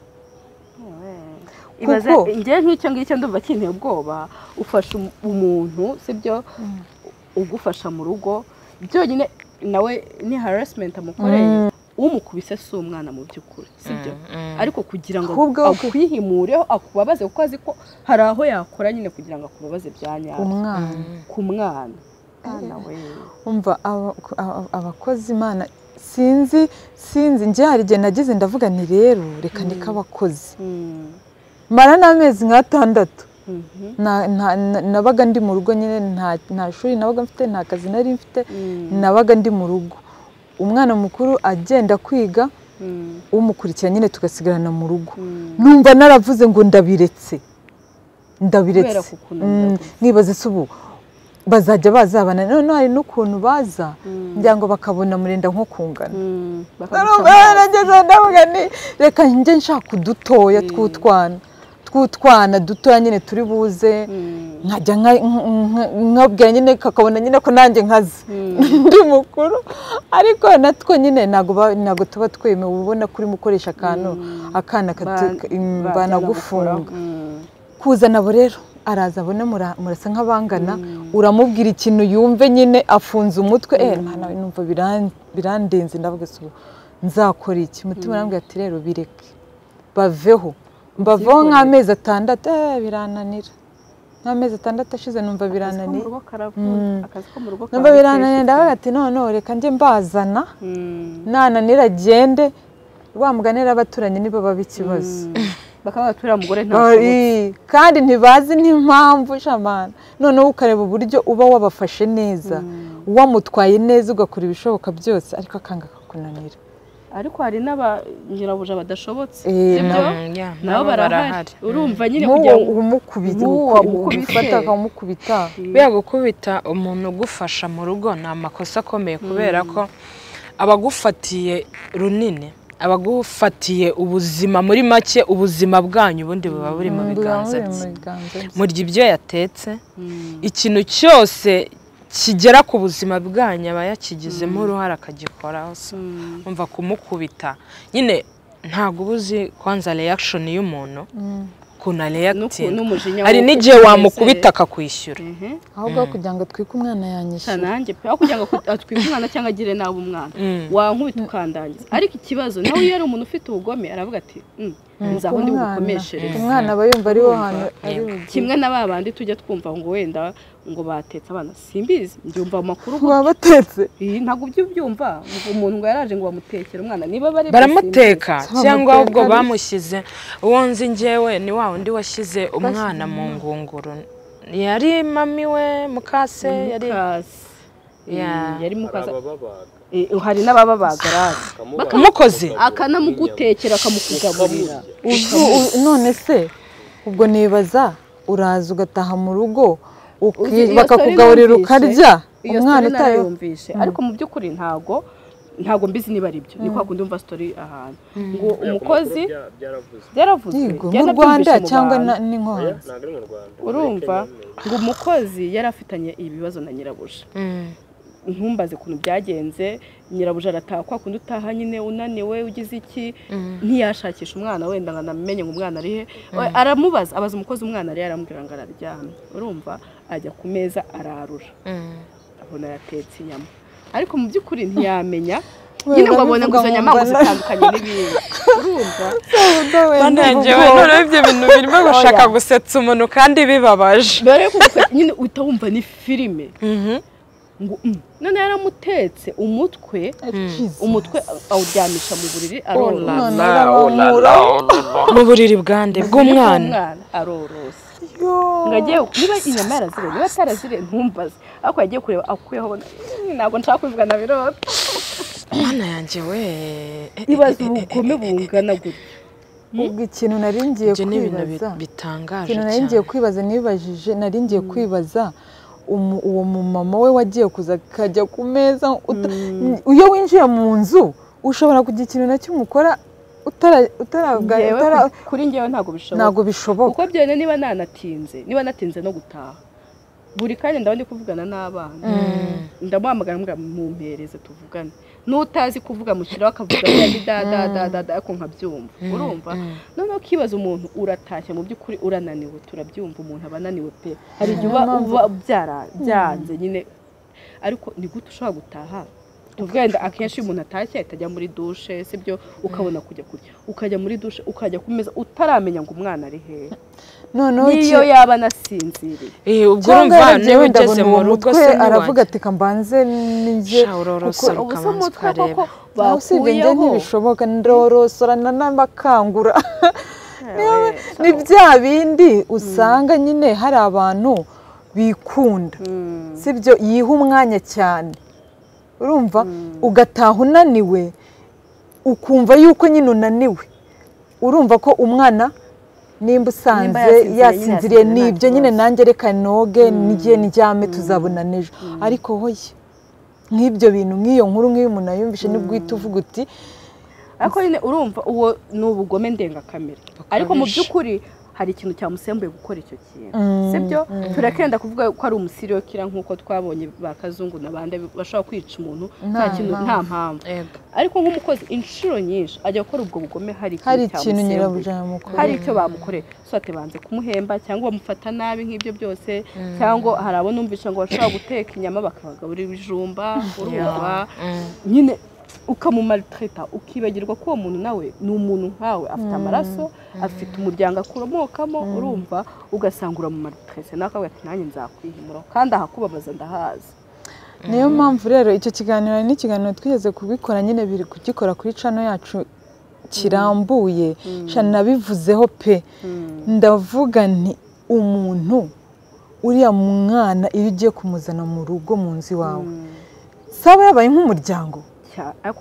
Ibaze njye nk'icyo ngicyo ndumva kinteye ubwoba. Ufasha umuntu, sibyo, ugufasha mu rugo byonyine nawe ni harassment amukoreye. Umukubise si umwana mu by'ukuri, sibyo, ariko kugira ngo akwihimureho akubabaze, kuko azi ko hari aho yakora nyine kugira ngo akubabaze bya nyabyo ku mwana. Umva abakozi Imana, sinzi njye hari igihe nagize ndavuga nti rero reka ndeke abakozi. Mara n'amezi nk'atandatu nabaga ndi mu rugo nyine, nta shuri nabaga mfite, nta kazi nari mfite, nabaga ndi mu rugo. Umwana mukuru agenda kwiga, umukurikira nyine tugasigarana mu rugo. Numva naravuze ngo ndabiretse, ndabiretse. Nibaze se ubu bazajya bazabana. Noneho hari n'ukuntu baza ngira ngo bakabona murenda nko kungana. Ndavuga nti reka njye nshaka udutoya tw'utwana dutoya nyine turi buze, nkajya nkabwira nyine kakabona nyine ko nanjye nkaze ndi mukuru. Ariko natwo nyine ntabwo tuba twemewe, ubona ko urimo ukoresha akantu akana banagufunga. Kuzana abo rero araza abona murasa nk'abangana, uramubwira ikintu yumve nyine afunze umutwe, mwana we numva birandenze, ndavuga se nzakora iki? Umutima arambwira ati rero bireke baveho. Mbavaho nk'amezi atandatu, birananira. Nk'amezi atandatu ashize numva birananiye. Numva birananiye, ndavuga ati none reka njye mbazana, nananira agende, wa mugani rero abaturanyi nibo baba ikibazo. Bakaba baturira mugore nta kandi ntibazi n'impamvu shamana. Noneho ukareba uburyo uba wabafashe neza, wamutwaye neza, ugakora ibishoboka byose, ariko akanga akakunanira. Ariko hari n'abanyirabuja badashobotse, nabo barahari. Urumva nyine kugira ngo umukubite, umufata akamukubita. Bya gukubita umuntu ugufasha mu rugo ni amakosa akomeye, kubera ko abagufatiye runini, abagufatiye ubuzima, muri make ubuzima bwanyu ubundi buba buri mu biganza bye. Murya ibyo yatetse, ikintu cyose kigera ku buzima bwanyu aba yakigizemo uruhare akagikoraho. Umva kumukubita nyine ntabwo uba uzi kwanza reaction y'umuntu, ukuntu areactinga. Hari n'igihe wamukubita akakwishyura. Ahubwo kugira ngo atwike umwana yanyishyura. Nanjye pe, aho kugira ngo atwike umwana cyangwa agire nabi umwana, wankubita ukandangiza. Ariko ikibazo nawe iyo ari umuntu ufite ubugome aravuga ati nzaho ndi bugukomeshereze. Umwana aba yumva ari wo hantu ari kimwe na ba bandi tujya twumva ngo wenda ngo batetse abana, simbizi mbyumva amakuru baba batetse. Ntabwo ubyumva umuntu ngo yaraje ngo bamutekere umwana, niba bari baramuteka cyangwa ahubwo bamushyize. Uwo nzi njyewe ni wa wundi washyize umwana mu ngunguru, yari mami we mukase, yari mukase. Hari n'abababaga umukozi akanamugutekera akamukugaburira. None se ubwo nibaza uraza ugataha mu rugo Bakakugaburira ukarya umwana utayumvishe. Ariko mu by'ukuri ntago mbizi niba ari byo. Ni kwa kundi umva story ahantu ngo umukozi byaravuzwe mu Rwanda cyangwa ni nko hanze, urumva ngo umukozi yari afitanye ibibazo na nyirabuja. Ntumbaze kuntu byagenze, nyirabuja arataha kwa kundi utaha nyine unaniwe ugize iki, ntiyashakisha umwana wenda ngo anamenye ngo umwana ari he. Aramubaza, abaza umukozi umwana ari, aramubwira ngo araryamye. Urumva ajya ku meza ararura, abona yatetse inyama, ariko mu by'ukuri ntiyamenya nyine ngo abone ngo izo nyama ngo zitandukanye n'ibindi. Urumva noneho ibyo bintu birimo gushaka gusetsa umuntu kandi bibabaje. Mbere yo nyine uhita wumva ni filime. Ngo none yaramutetse umutwe awuryamisha mu buriri arorose. Mu buriri bwande bw'umwana arorose. Ngagiye niba inyama yarazire niba atarazire ntumbaze, ariko yagiye kureba akuyeho ntabwo nshaka kubivuga na birota. Mwana yanjye we, ibaze ubugome bungana gutya. Ubwo ikintu nari ngiye kwibaza bitangaje cyane, ikintu nari ngiye kwibaza nibajije, nari ngiye kwibaza uwo mumama we wagiye kuza akajya ku meza. Iyo winjiye mu nzu ushobora kugira ikintu na kimwe ukora utaravuga. Kuri njyewe ntabwo bishoboka, ntabwo bishoboka. Kuko byone niba nanatinze no gutaha buri kanya ndaba ndi kuvugana n'abana, ndamuhamagara mbwa mumpereze tuvugane, n'utazi kuvuga mushyiraho akavuga da da da da da ariko nkabyumva. Urumva noneho ukibaza umuntu uratashye mu by'ukuri urananiwe, turabyumva umuntu aba ananiwe pe, hari igihe uba byanze nyine, ariko ni gute ushobora gutaha? Tugenda akenshi umuntu atashye ahita ajya muri dushe, sibyo, ukabona kujya kurya, ukajya muri dushe ukajya ku meza utaramenya ngo umwana ari hehe. Niyo yaba anasinziriye. Ubwo urumva niba ugeze mu rugo se aravuga ati kambanze ninjye, kuko umutwe koko usibye njye ntibishoboka, ndorosora nanabakangura. Ni bya bindi usanga nyine hari abantu bikunda, sibyo, yiha umwanya cyane. Urumva ugataha unaniwe, ukumva yuko nyine unaniwe, urumva ko umwana nimba usanze yasinziriye nibyo nyine nanjye reka noge nijye ndyame tuzabona n'ejo. Ariko hoye nk'ibyo bintu nk'iyo nkuru nk'iyo umuntu ayumvishe nibwo uhita uvuga uti ariko nyine urumva uwo ni ubugome ndengakamere. Ariko mu by'ukuri hari ikintu cyamusembuye gukora icyo kintu, sibyo? Turakenda kuvuga ko ari umusiriyokira nk'uko twabonye ba Kazungu n'abandi bashobora kwica umuntu nta kintu nta mpamvu. Ariko nk'umukozi inshuro nyinshi ajya gukora ubwo bugome hari ikintu nyirabuja yamukoreye, hari icyo bamukoreye, so ati banze kumuhemba cyangwa bamufata nabi nk'ibyo byose, cyangwa hari abo numvisha ngo bashobora guteka inyama bakabagaburira ibijumba. Urumva nyine ukamumaltreta, ukibagirwa ko uwo muntu nawe ni umuntu nkawe, afite amaraso, afite umuryango akomokamo. Urumva ugasanga uramumaltrese nawe akavuga ati nanjye nzakwihimura kandi ahakubabaza ndahazi. Niyo mpamvu rero icyo kiganiro ni ikiganiro twigeze kubikora nyine, biri kugikora kuri channel yacu kirambuye, nabivuzeho pe. Ndavuga nti umuntu uriya mwana iyo ugiye kumuzana mu rugo mu nzu iwawe, saba yabaye nk'umuryango.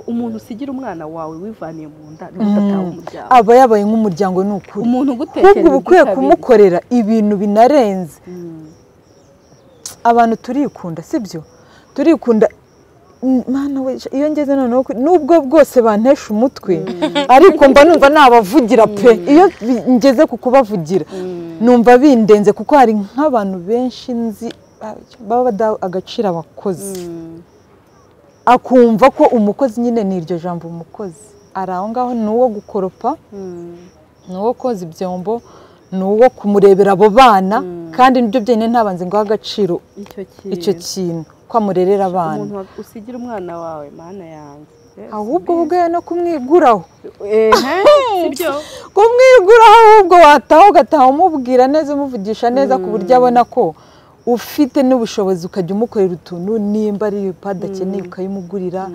Umuntu usigira umwana wawe wivaniye mu nda n'udataha umuryango, aba yabaye nk'umuryango. Ni ukuri umuntu ugutekereza uba ukwiye kumukorera ibintu binarenze. Abantu turikunda, sibyo? Turikunda. Mana we, iyo ngeze noneho nubwo bwose bantesha umutwe, ariko mba numva nabavugira pe. Iyo ngeze ku kubavugira numva bindenze, kuko hari nk'abantu benshi nzi baba badaha agaciro abakozi. Akumva ko umukozi nyine ni iryo jambo umukozi ari aho ngaho, ni uwo gukoropa, ni uwo koza ibyombo, ni uwo kumurebera abo bana, kandi nibyo byonyine ntabanze ngo agaciro icyo kintu ko amurerera abana. Umuntu usigira umwana wawe, mana yanjye, ahubwo ubwe no kumwiguraho, kumwiguraho ahubwo wataha ugataha umubwira neza, umuvugisha neza ku buryo abona ko ufite n'ubushobozi, ukajya umukorera utuntu, nimba ari pad akeneye ukayimugurira,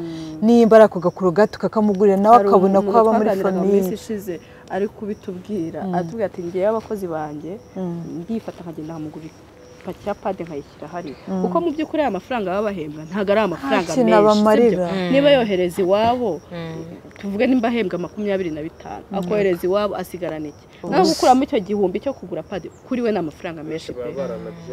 nimba ari ako gakuro gato ukakamugurira, nawe akabona ko aba muri famille. Ishize ari kubitubwira atubwira ati ngewe abakozi banjye ndifata nkagenda nkamugurira Ipaki ya pad nkayishyira hariya, kuko mu by'ukuri aya mafaranga baba bahembwa ntabwo ari amafaranga menshi, sibyo? Niba yohereza iwabo, tuvuge nimba ahembwa 25, akohereza iwabo asigarana iki? Naho gukuramo icyo gihumbi cyo kugura pad kuri we ni amafaranga menshi pe.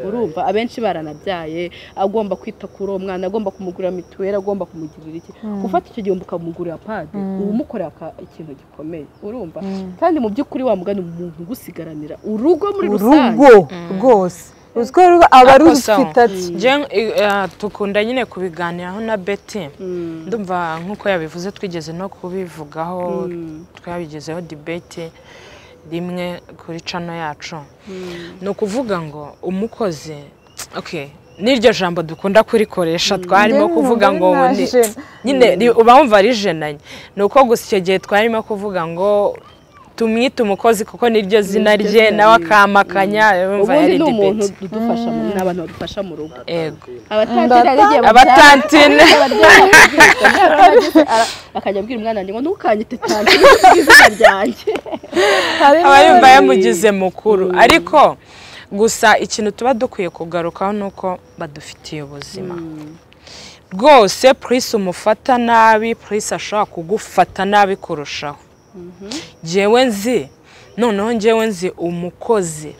Urumva abenshi baranabyaye, agomba kwita kuri uwo mwana, agomba kumugurira mituweli, agomba kumugirira iki, gufata icyo gihumbi ukamugurira pad uba umukorera ikintu gikomeye, urumva? Kandi mu by'ukuri wa mugani umuntu ugusigaranira urugo muri rusange, urugo rwose uziko aba rufite ati tukunda nyine kubiganiraho na Betty, ndumva nkuko yabivuze twigeze no kubivugaho, twabigezeho debate rimwe kuri channel yacu. Ni ukuvuga ngo umukozi, okay, n'iryo jambo dukunda kurikoresha twarimo kuvuga ngo nyine uba wumva ari jenanye, ni uko gusa icyo gihe twarimo kuvuga ngo tumwite umukozi kuko niryo zina rye, nawe akamakanya. Ubundi ni umuntu udufasha, ni abantu badufasha mu rugo. Abatantine akajya abwira umwana wanjye ngo ntukanyite tantine izina ryanjye, aba yumva yamugize mukuru. Ariko gusa ikintu tuba dukwiye kugarukaho ni uko badufitiye ubuzima rwose. Prince umufata nabi, Prince ashobora kugufata nabi kurushaho. Njyewe nzi, noneho njyewe nzi umukozi,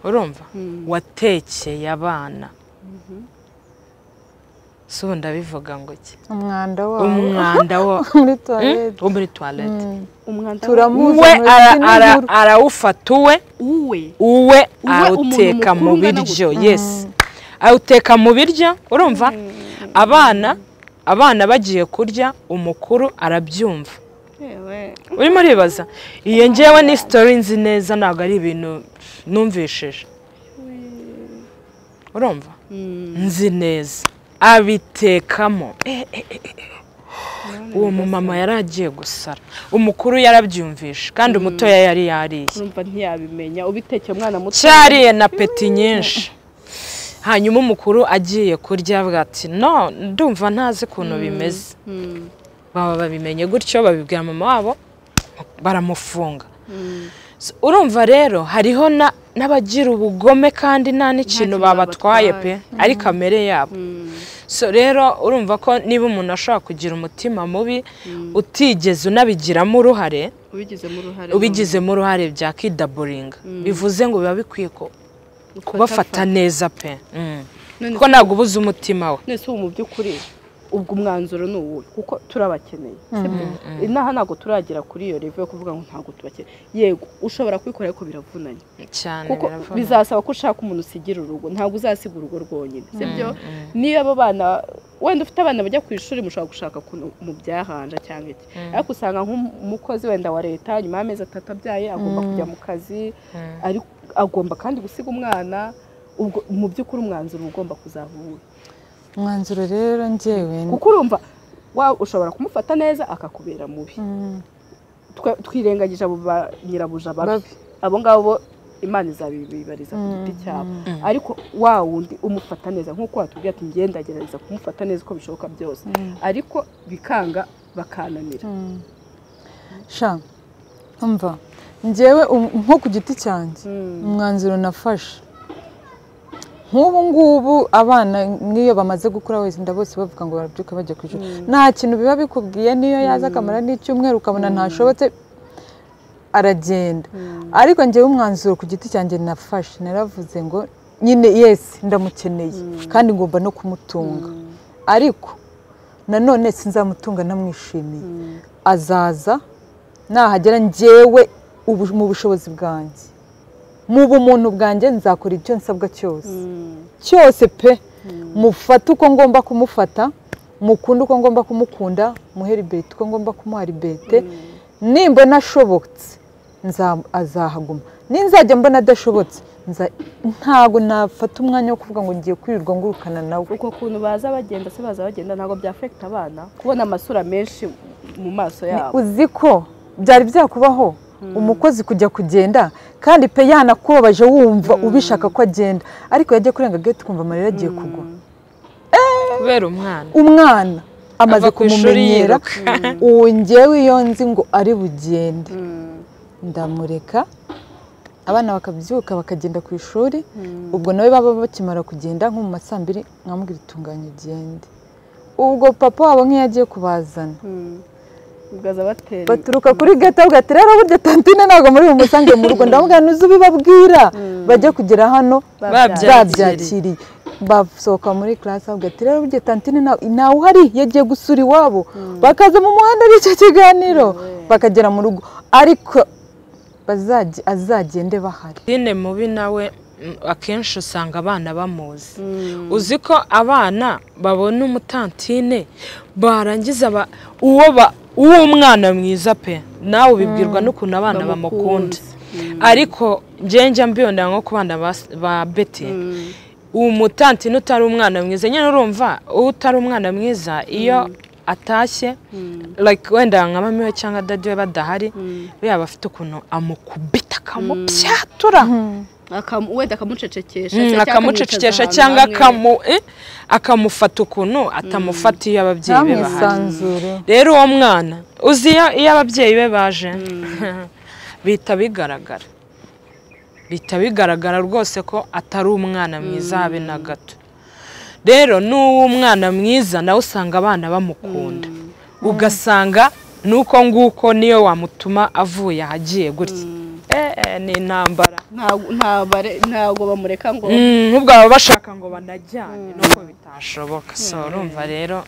urumva, watekeye abana, si ubu ndabivuga ngo iki, umwanda wo muri toilette, we arawufata uwe awuteka mu biryo, yes, awuteka mu biryo, urumva, abana bagiye kurya, umukuru arabyumva. Urimo uribaza iyo ngewe ni story nzi neza, ntabwo ari ibintu numvishije, urumva, nzi neza abitekamo. Uwo mumama yari agiye gusara, umukuru yarabyumvishe kandi umutoya yari yariye, urumva ntiyabimenya, ubitekeye umwana muto cyariye na peti nyinshi. Hanyuma umukuru agiye kurya avuga ati no, ndumva ntazi ukuntu bimeze. Baba babimenye gutyo, babibwira mama wabo, baramufunga. Urumva rero hariho n'abagira ubugome kandi nta n'ikintu babatwaye pe, ari kamere yabo. So rero urumva ko niba umuntu ashobora kugira umutima mubi utigeze unabigiramo uruhare, ubigizemo uruhare bya kidaburinga, bivuze ngo biba bikwiye ko kubafata neza pe, kuko ntabwo ubuze umutima we. Nese ubu mu by'ukuri ubwo umwanzuro ni uwuhe? Kuko turabakeneye, inaha ntabwo turagera kuri iyo level yo kuvuga ngo ntabwo tubakeneye. Yego ushobora kubikora ariko biravunanye cyane, kuko bizasaba ko ushaka umuntu usigira urugo, ntabwo uzasiga urugo rwonyine, sibyo? Niyo abo bana wenda ufite abana bajya ku ishuri, mushobora gushaka mu byahanja cyangwa iki, ariko usanga nk'umukozi wenda wa leta nyuma y'amezi 3 abyaye agomba kujya mu kazi, ariko agomba kandi gusiga umwana. Ubwo mu by'ukuri umwanzuro ugomba kuzaba uwuhe? Umwanzuro rero njyewe, kuko urumva ushobora kumufata neza akakubera mubi. Twirengagije abo ba nyirabuja babi, abo ngabo Imana izabibariza ku giti cyabo, ariko wa wundi umufata neza nk'uko watubwiye ati ngenda gerageza kumufata neza uko bishoboka byose, ariko bikanga bakananira. Sha umva njyewe nko ku giti cyanjye umwanzuro nafashe nk'ubu ngubu, abana niyo bamaze gukura wese ndabose bavuga ngo barabyuka bajya ku ishuri, nta kintu biba bikubwiye, niyo yaza akamara n'icyumweru ukabona ntashobotse aragenda. Ariko njyewe umwanzuro ku giti cyanjye nafashe, naravuze ngo nyine yes ndamukeneye kandi ngomba no kumutunga, ariko nanone sinzamutunga namwishimiye, azaza nahagera njyewe mu bushobozi bwanjye, mu bumuntu bwanjye nzakora icyo nsabwa cyose cyose pe, mufate uko ngomba kumufata, mukunde uko ngomba kumukunda, muhe liberté uko ngomba kumuha liberté, nimbona ashobotse azahaguma, ninzajya mbona adashobotse ntago nafata umwanya wo kuvuga ngo ngiye kwirirwa ngurukana nawe. Uko kuntu baza bagenda se baza bagenda ntago byafekta abana kubona amasura menshi mu maso yabo. Uzi ko byari byakubaho umukozi kujya kugenda kandi pe yanakubabaje wumva ubishaka ko agenda, ariko yajya kurenga gate kumva amarira agiye kugwa kubera umwana. Umwana amaze kumumenyera, uwo njyewe iyo nzi ngo ari bugende ndamureka Abana bakabyuka bakagenda ku ishuri, ubwo nawe baba bakimara kugenda nko mu ma 2:00 nkamubwira itunganye ugende. Ubwo papa wabo nk'iyo agiye kubazana baturuka kuri gate avuga ati rero burya tantine ntabwo muri bumusange mu rugo, ndamubwira nuze ubibabwira bajye kugera hano babyakiriye. Basohoka muri class avuga ati rero burya tantine ntawe uhari yagiye gusura iwabo, bakaza mu muhanda ari icyo kiganiro bakagera mu rugo, ariko azagende bahari. Tantine mubi nawe akenshi usanga abana bamuzi. Uzi ko abana babona umutantine barangiza uwo mwana mwiza pe, nawe ubibwirwa n'ukuntu abana bamukunda. Ariko njye mbibona nko ku bana ba Betty, umutantine utari umwana mwiza nyine, urumva utari umwana mwiza iyo atashye like wenda nka mami we cyangwa daddy we badahari, yaba afite ukuntu amukubita akamupyatura, wenda akamucecekesha cyangwa akamufata ukuntu atamufata iyo ababyeyi be bahari. Rero uwo mwana uzi iyo ababyeyi be baje bihita bigaragara rwose ko atari umwana mwiza habe na gato. Rero n'uwo mwana mwiza nawe usanga abana bamukunda, ugasanga nuko nguko niyo wamutuma avuye ahagiye gutya. Ni intambara, ntabwo bamureka ngo nk'ubwo baba bashaka ngo banajyane nuko bitashoboka. So urumva rero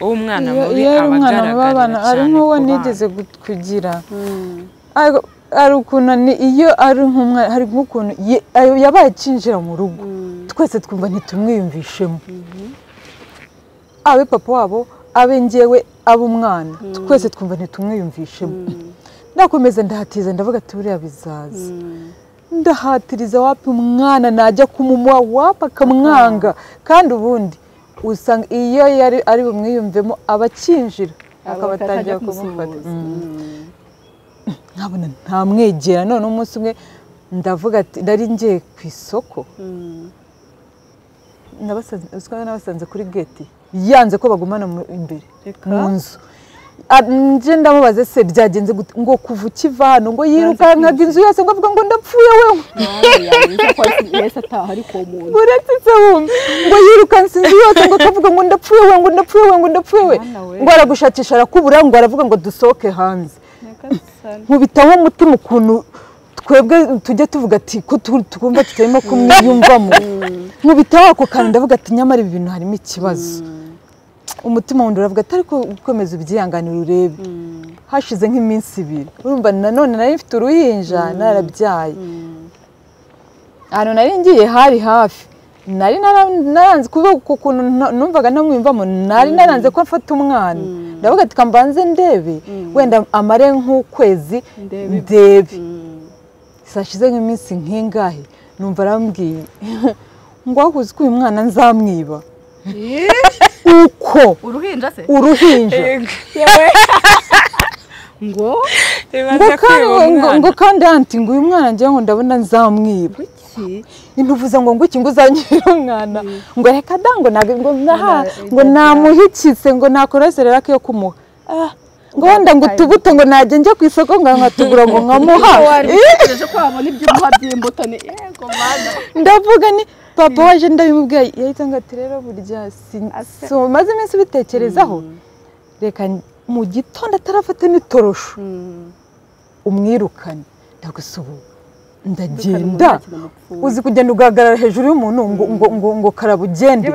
uwo mwana mubi aba agaragara cyane. Ari nk'uwo nigeze kugira, ari ukuntu iyo ari nk'umwana, hari nk'ukuntu yabaye akinjira mu rugo twese twumva ntitumwiyumvishemo, abe papa wabo abe njyewe abe umwana, twese twumva ntitumwiyumvishemo. Ndakomeza ndahatiza ndavuga ati buriya bizaza, ndahatiriza wapi umwana najya kumumuha wapi akamwanga. Kandi ubundi usanga iyo yari ari bumwiyumvemo abakinjira akabatangira kumufata, nkabona ntamwegera. None umunsi umwe ndavuga ati nari ngiye ku isoko, nabasanze kuri gate yanze ko bagumana imbere mu nzu. Nje ndamubaze se byagenze gute, ngo kuva ukiva hano ngo yirukankaga inzu yose ngo avuga ngo ndapfuye wewe, ngo yirukanse inzu yose ngo akavuga ngo ndapfuye we, ngo ndapfuye we, ngo ndapfuye we, ngo aragushakisha arakubura, ngo aravuga ngo dusohoke hanze. Nkubitaho umutima ukuntu twebwe tujya tuvuga ati ko twumva tutarimo kumwiyumvamo, nkubitaho ako kantu ndavuga ati nyamara ibi bintu harimo ikibazo. Umutima wundi uravuga ati ariko ukomeza ubyihanganira urebe. Hashize nk'iminsi 2, urumva nanone nari mfite uruhinja narabyaye, ahantu nari ngiye hari hafi, nari naranze kuba ukuntu numvaga ntamwiyumvamo, nari naranze ko mfata umwana, ndavuga ati kambanze ndebe wenda amare nk'ukwezi ndebe. Sashize nk'iminsi nk'ingahe numva arambwiye ngo ahuze ko uyu mwana nzamwiba. Uko uruhinja se, uruhinja ngo kandi anti ngo uyu mwana ngiye ngo ndabona nzamwiba, intuvuze ngo nguki ngo uzanyira umwana, ngo reka da ngo ngo namuhikitse ngo nakora yo kumuha, ngo wenda ngo utubuto ngo najya njya ku isoko ngo nkatugura ngo nkamuha. Ndavuga ni papa waje ndabimubwiye, yahita ngo ati rero burya maze iminsi ubitekerezaho, reka mu gitondo atarafata n'itorosho umwirukane. Ndagusubu ndagenda, uzi kugenda ugahagarara hejuru y'umuntu ngo ngo ngo ngo karabugende,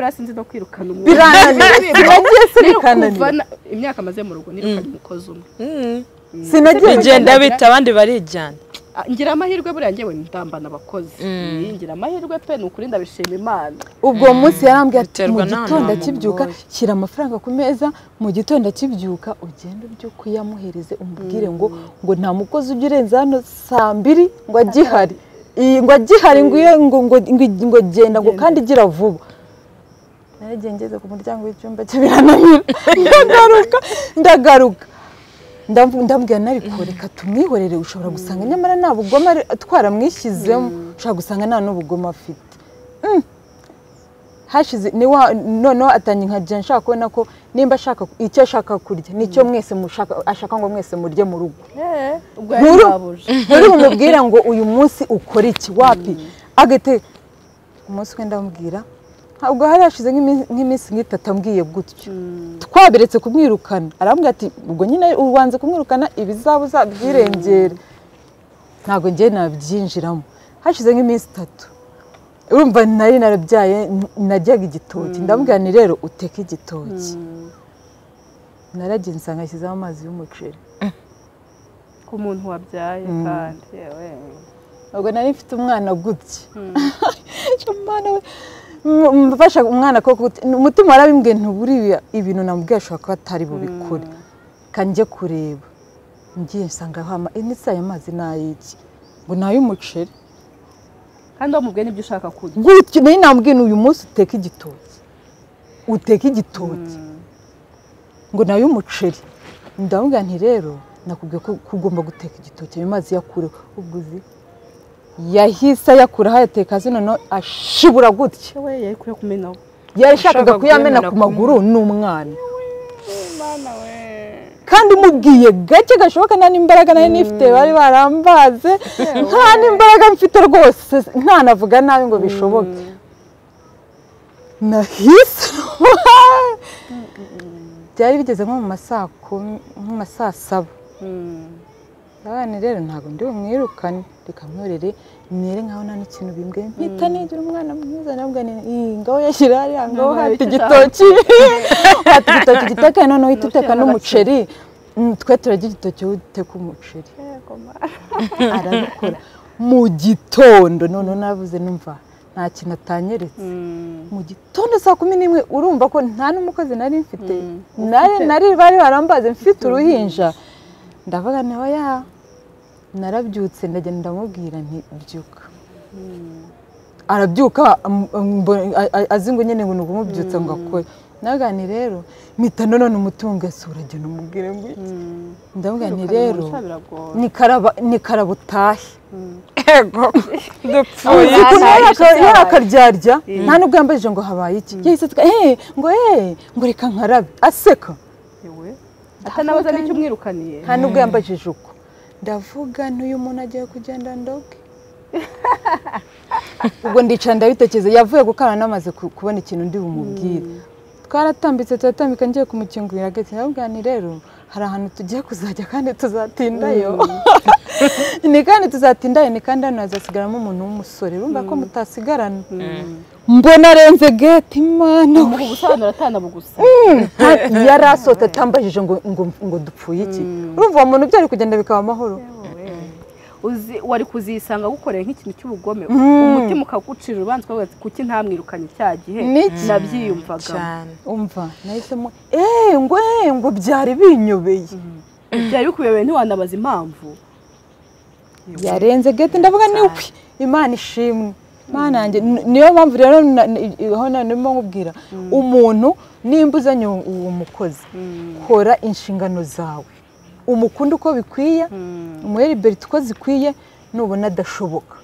birananira. Imyaka maze mu rugo nirukanye umukozi umwe, sinagiye bigenda bita abandi barijyana. Ngira amahirwe buriya ngewe ndambana abakozi, ngira amahirwe pe, ni ukuri ndabishima Imana. Ubwo munsi yarambwiye ati mu gitondo akibyuka shyira amafaranga ku meza, mu gitondo akibyuka ugende ubyuke uyamuhereze umubwire ngo ngo nta mukozi ujya urenza hano 2:00 ngo agihari, ngo agihari ngo ngo ngo genda ngo kandi gira vuba. Naragiye ngeze ku muryango w'icyumba cye birananira, ndagaruka ndambwira nariko reka tumwihorere, ushobora gusanga nyamara nta bugoma twaramwishyizemo, ushobora gusanga nta n'ubugoma afite. Hashize niwa noneho atangiye nkajya nshaka kubona ko nimba ashaka icyo ashaka kurya nicyo mwese mushaka, ashaka ngo mwese murye mu rugo. Ubwo yababuje nturi bumubwira ngo uyu munsi ukora iki wapi, agete umunsi we ndamubwira. Ubwo hari hashize nk'iminsi nk'itatu ambwiye gutyo, twabiretse kumwirukana, arambwira ati ubwo nyine ubanze kumwirukana ibizaba uzabyirengera, ntabwo njye nabyinjiramo. Hashize nk'iminsi itatu, urumva nari narabyaye, najyaga igitoki, ndamubwira ni rero uteke igitoki. Naragiye nsanga ashyizeho amazi y'umuceri ku muntu wabyaye kandi yewe. Ubwo nari mfite umwana gutya, mfasha umwana koko, umutima warabimbwiye ntuburiya ibintu namubwiye ashobora kuba atari bubikore, kanjye kureba. Ngiye nsanga ndetse aya mazi ni ay'iki, ngo ni ay'umuceri. Kandi wamubwiye n'ibyo ushaka kurya gutyo. Nari namubwiye uyu munsi uteke igitoki, uteke igitoki, ngo ni ay'umuceri. Ndamubwira nti rero nakubwiye ko ugomba guteka igitoki, ayo mazi yakureho. Ubwo uzi yahise ayakura ayateka hasi, noneho ashibura gutya. Yashakaga kuyamena ku maguru n'umwana. Kandi umubwiye gake gashoboka, nta n'imbaraga nari nifite, bari barambaze, nta n'imbaraga mfite rwose, ntanavuga nabi ngo bishoboke. Nahise byari bigeze nko mu masaa 10, nko mu masaa 7. Abana rero ntabwo ndi bumwirukane, reka mworere mere nkaho nta n'ikintu bimbwiye, mpita nigira umwana mwiza. Nabwo ni ngaho yashyira hariya, ngaho hata igitoki, hata igitoki giteka, noneho uhita uteka n'umuceri. Twe turarya igitoki, wowe uteka umuceri. Arabikora mu gitondo. Noneho navuze numva nta kintu atanyeretse. Mu gitondo saa 11, urumva ko nta n'umukozi nari mfite, nari bari barambaze mfite uruhinja. Ndavuga nti oya, narabyutse ndagenda ndamubwira nti byuka. Arabyuka azi ngo nyine ngo ni ukumubyutsa ngo akore. Ndavuga nti rero mpita none umutungo asura agenda umubwire ngo iki. Ndavuga nti rero nikaraba utahe. Ego dupfuye. Yari akaryarya, nta nubwo yambajije ngo habaye iki. Yahise ataka ngo ngo reka nkarabe, aseka. Atanabaza n'icyo umwirukaniye. Nta nubwo yambajije uko. Ndavuga ntuyu muntu agiye kugenda ndoge. Ubwo ndicara ndabitekereza, yavuye gukaraba namaze kubona ikintu ndi bumubwire. Twaratambitse turatambika, ngiye kumukingurira gate, ndamubwira nti rero hari ahantu tugiye kuzajya kandi tuzatindayo. Ni kandi tuzatindayo, ni kandi hano hazasigaramo umuntu w'umusore, urumva ko mutasigarana. Mbona arenze gate, Imana we. Ubusobanuro atanabugusa. Yari asohotse atambajije ngo ngo ngo dupfuye iki. Urumva uwo muntu byari kugenda bikaba amahoro. Uzi wari kuzisanga gukoreye nk'ikintu cy'ubugome, umutima ukagucira urubanza ukavuga ati kuki ntamwirukanye cya gihe nabyiyumvaga. Umva nahisemo ngo ngo byari binyobeye. Byari bikuyobeye ntiwanabaza impamvu. Yarenze gate, ndavuga ni we Imana ishimwe. Imana yanjye, niyo mpamvu rero aho narimo nkubwira umuntu nimba uzanye uwo mukozi, kora inshingano zawe, umukunde uko bikwiye, umuhe liberté uko zikwiye, nubona adashoboka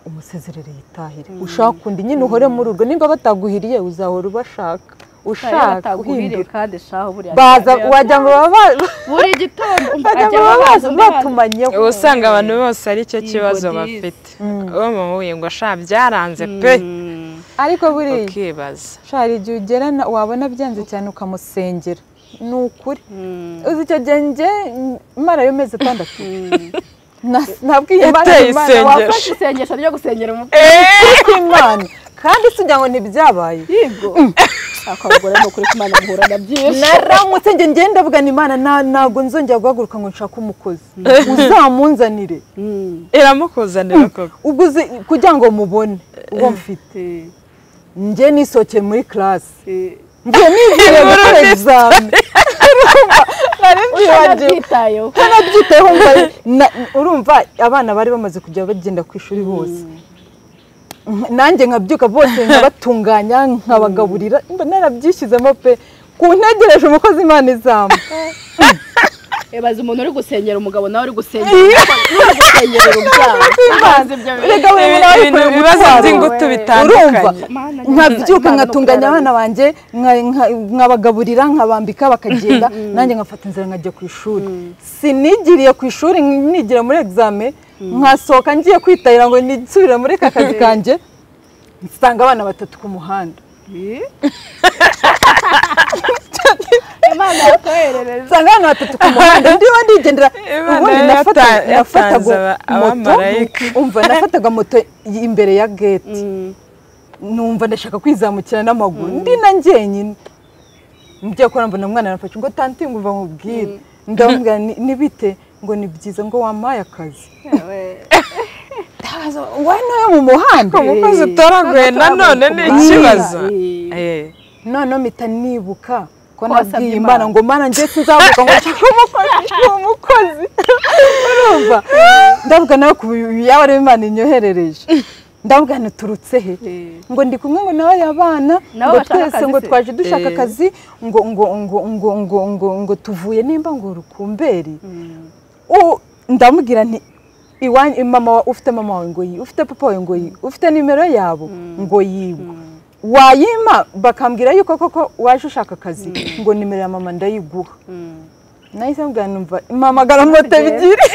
umusezerere yitahire. Ushaka undi nyine uhore muri urwo, nimba bataguhiriye uzahora ubashaka, ushaka uhindura. Kandi shaho buriya baza wajya ngo baba buri gitondo bajya ngo baba batumanyeho. Usanga abantu bose ari cyo kibazo bafite. Uwo muhuye ngo sha byaranze pe. Ariko buriya ukibaza shari igihe ugera wabona byanze cyane ukamusengera. Ni ukuri. Uzi icyo gihe njye mara yo mezi 6. Nabwiye Imana wafashe isengesho ryo gusengera Imana, kandi sijya ngo ntibyabaye. Yego. Akabagore no kuri Imana muhura na byinshi. Naramutse nge ngenda ndavuga ni Imana ntabwo nzongera guhaguruka ngo nshake umukozi. Uzamunzanire. Iramukuzanira koko. Ubwo uzi kugira ngo mubone uwo mfite. Njye nisokeye muri class. Ngiye nivire gukora examen. Utanabyitayeho. Ntanabyitayeho, urumva abana bari bamaze kujya bagenda ku ishuri hose. Nanjye nkabyuka bose nkabatunganya nkabagaburira, mba narabyishyizemo pe, ku ntegereje umukozi Imana izampa. Ebaza umuntu uri gusengera umugabo nawe uri gusengera uri gusengera urubyaro. Rega we nawe ibibazo by'ingutu bitandukanye. Nkabyuka nkatunganya abana banjye nkabagaburira nkabambika bakagenda nanjye nkafata inzira nkajya ku ishuri. Sinigiriye ku ishuri nigira muri examen nkasohoka ngiye kwitahira ngo nisubire muri ka kazi kanjye nsanga abana batatu ku muhanda. Imana yakoherereza. Nsanga abana batatu ku muhanda ndiba ndigendera ubundi nafataga moto umva nafataga moto imbere ya gate numva ndashaka kwizamukira n'amaguru ndi na njyenyine ngiye kora mbona umwana arafashe ngo tanti ngo uva nkubwire ndamubwira ni bite ngo ni byiza ngo wampaye akazi. Wano yo mu muhanda umukozi utoraguye nanone ni ikibazo. None mpita nibuka ko nabwiye Imana ngo Mana njye sinzavuga ngo nshaka umukozi urumva ndavuga nawe ku yaba ari Imana inyoherereje ndavuga nturutse he ngo ndi kumwe ngo nawe abana ngo twese ngo twaje dushaka akazi ngo ngo ngo ngo ngo ngo ngo tuvuye nimba ngo rukumberi ndamubwira nti iwanyu mama ufite mama wawe ngo yi ufite papa wawe ngo yi ufite nimero yabo ngo yigwe wayima bakambwira yuko koko waje ushaka akazi ngo nimero ya mama ndayiguha nahise mbwira numva mpamagara moto ebyiri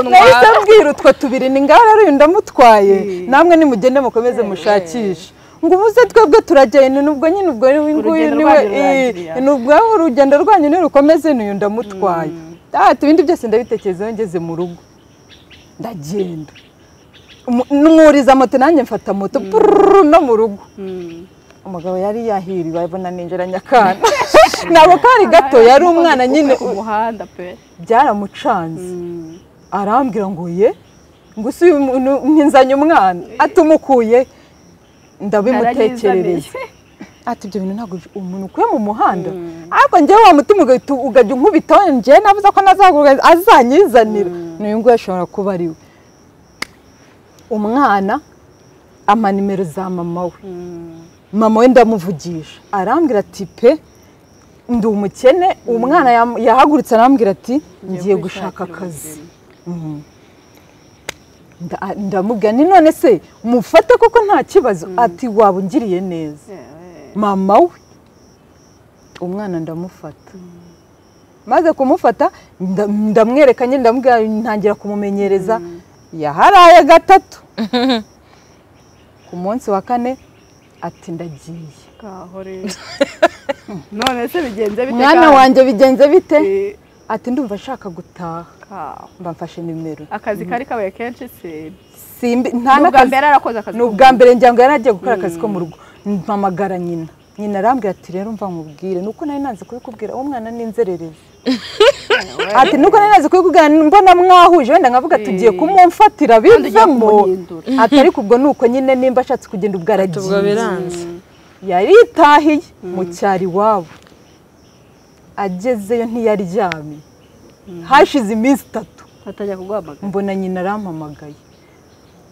nahise mbwira utwo tubiri ni ngaho rero uyu ndamutwaye namwe nimugende mukomeze mushakishe ngo ubuze twebwe turagenda nubwo nyine ubwo nguyu niwe nubwo urugendo rwanyu nirukomeze n'uyu ndamutwaye ibindi byose ndabitekerezaho ngeze mu rugo ndagenda mwuriza moto nanjye mfata moto no mu rugo umugabo yari yahiriwe abona ninjiranye akana ntabwo kari gato yari umwana nyine ku muhanda pe byaramucanze arambwira ngo ye ngo si nzanye umwana atumukuye ndabimutekerereza ati ibyo bintu ntabwo umuntu ukuye mu muhanda ariko njyewe wa mutima ugajya unkubitaho njyewe navuze ko nazaguruka azanyizanira n'uyu nguyu ashobora kuba ari we umwana ama nimero za mama we mama we ndamuvugisha arambwira ati pe ndi umukene umwana yahagurutse arambwira ati ngiye gushaka akazi ndamubwira ni none se mufate koko nta kibazo ati waba ungiriye neza mama we umwana ndamufata maze kumufata ndamwereka nyine ndamubwira ntangira kumumenyereza yaharaye gatatu ku munsi wa kane ati ndagiye none se bigenze bite mwana wanjye bigenze bite ati ndumva nshaka gutaha mba mfashe nimero akazi kari kabaye kenshi se simbi nta n'akazi ni ubwa mbere ngira ngo yari agiye gukora akazi ko mu rugo mpamagara nyina nyina arambwira ati rero mva nkubwire nuko nari nanze kubikubwira uwo mwana ni inzererezi ati nuko nari nanze kubikubwira mbona mwahuje wenda nkavuga tugiye kumumfatira bivemo ati ariko ubwo nuko nyine nimba ashatse kugenda ubwo aragiye yaritahiye mu cyaro iwabo agezeyo ntiyaryamye hashize iminsi itatu mbona nyina arampamagaye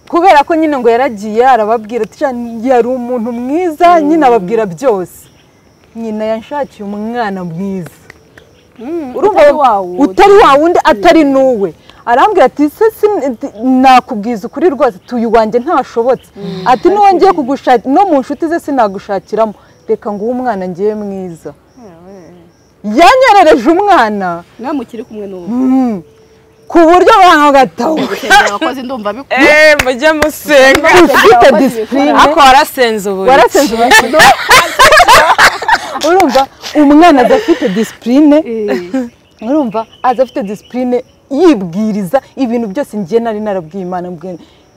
kubera ko nyine ngo yaragiye arababwira ati yari umuntu mwiza nyine ababwira byose nyina yanshakiye umwana mwiza utari wa wundi atari n'uwe arambwira ati se nakubwiza ukuri rwose tuyu wanjye ntashobotse ati n'uwo ngiye kugushakira no mu nshuti ze sinagushakiramo reka nguhe umwana ngiye mwiza yanyerereje umwana mwamukiri kumwe n'ubu ku buryo bagatawe abakozi ndumva mujye musenga ufite disipurine ariko warasenze ubu warasenze ubu urumva umwana adafite disipurine urumva adafite disipurine yibwiriza ibintu byose ngiye nari narabwiye Imana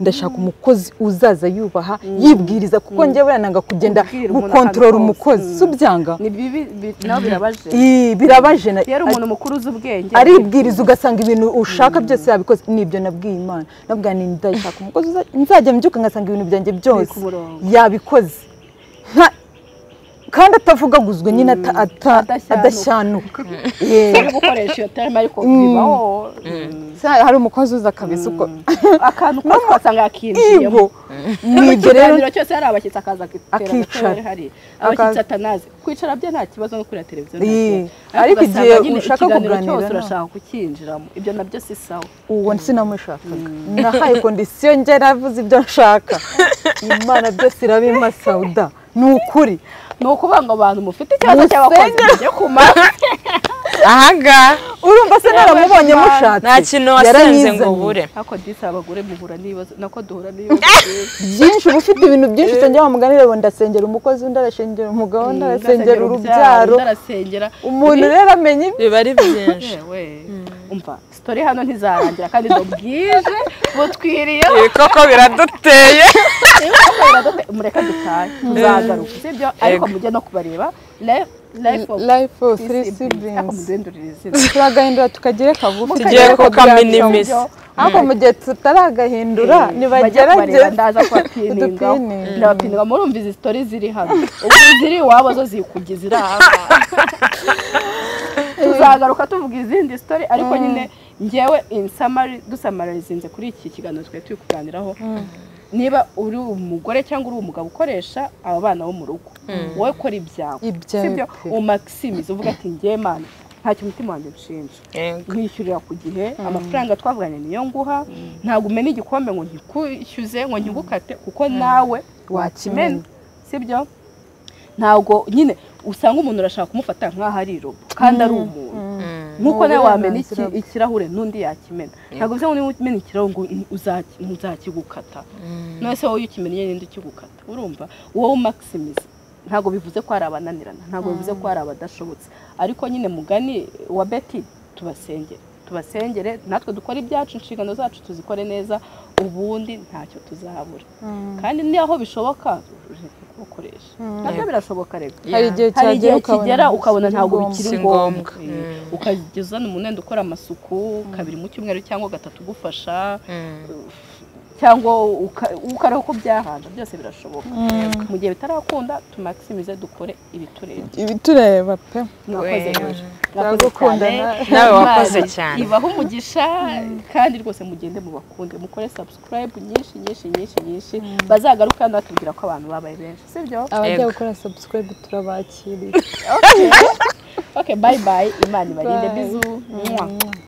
ndashaka umukozi uzaza yubaha yibwiriza kuko njye buriya nanga kugenda gukontorora umukozi si ubyanga ni bibi nawe birabaje birabaje yari umuntu mukuru uzi ubwenge aribwiriza ugasanga ibintu ushaka byose yabikoze nibyo nabwiye Imana nabwiye nti ndashaka umukozi nzajya mbyuka ngasanga ibintu byanjye byose yabikoze Kandi atavugaguzwe nyine adashyanuka. Yego gukoresha iyo terme ariko bibaho. Hari umukozi uza kabisa uko akantu kose wasanga yakinjiyemo. Nibyo rero cyose hari abashyitsi akaza akicara hari abashyitsi atanazi kwicara bye nta kibazo no kureba televiziyo, ariko igihe ushaka kuganira cyose urashaka kukinjiramo, ibyo nabyo si sawa. Uwo sinamushakaga, nahaye kondisiyo njye navuze ibyo nshaka, Imana byose irabimpa Sauda. Ni ukuri ni ukuvuga ngo abantu mufite ikibazo cy'abakozi mujye kumara ahangaha. Urumva se naramubonye mushatse nta kintu wasenze ngo ubure. Ariko disi abagore muhura n'ibibazo, nako duhura n'ibibazo byinshi. Uba ufite ibintu byinshi usengera wa mugani rero, ndasengera umukozi, undi arasengera umugabo, undi arasengera urubyaro, umuntu rero amenya biba ari byinshi. Umva sitori hano ntizarangira kandi ngo bwije butwiriye koko biraduteye. Mureka dutahe tuzagaruka, sibyo? Ariko mujye no kubareba Life of Three Siblings. Turagahindura tukagire kagufi, tugiye kukaminimisa. Ariko mu gihe tutaragahindura nibagerageze ndaza kubapininga, ndabapininga. Murumva izi story ziri hano ubu ziri iwabo zo zikugize iraha. Tuzagaruka tuvuga izindi story, ariko nyine ngewe in summary dusamarizinze kuri iki kiganiro twari turi kuganiraho, niba uri umugore cyangwa uri umugabo ukoresha aba bana bo mu rugo, wowe ukora ibyawe, sibyo? Umaximize uvuga ati ngiye Mana ntacyo umutima wanjye nshinja, nkishyurira ku gihe, amafaranga twavuganye niyo nguha, ntabwo umena igikombe ngo nkikwishyuze ngo nkigukate kuko nawe wakimena, sibyo? Ntabwo nyine usanga umuntu urashaka kumufata nk'aho ari robo kandi ari umuntu, nkuko nawe wamena ikirahure n'undi yakimena. Ntabwo bivuze ngo niba umena ikirahure ngo uzakigukata, none se wowe ukimennye n'indi ukigukata. Urumva wowe umaximize. Ntabwo bivuze ko hari abananirana, ntabwo bivuze ko hari abadashobotse, ariko nyine mugani wa Betty tubasengere, tubasengere natwe dukora ibyacu, inshingano zacu tuzikore neza, ubundi ntacyo tuzahabura. Kandi niho bishoboka gukoresha nabyo birashoboka rero. Hari igihe kigera ukabona ntabwo bikiri ngombwa, ukageza umuntu ukora amasuku kabiri mu cyumweru cyangwa gatatu gufasha, cyangwa ukareba uko byahanda, byose birashoboka. Mu gihe bitarakunda tumaximize dukore ibitureba, ibitureba pe. Mwakoze turagukunda nawe wakoze cyane, ibaho umugisha. Kandi rwose mugende mubakunde, mukore subscribe nyinshi nyinshi nyinshi nyinshi, bazagaruka hano batubwira ko abantu babaye benshi, sibyo? Abajya gukora subscribe turabakiriye. Okay, bye bye, Imana ibarinde. Bizu.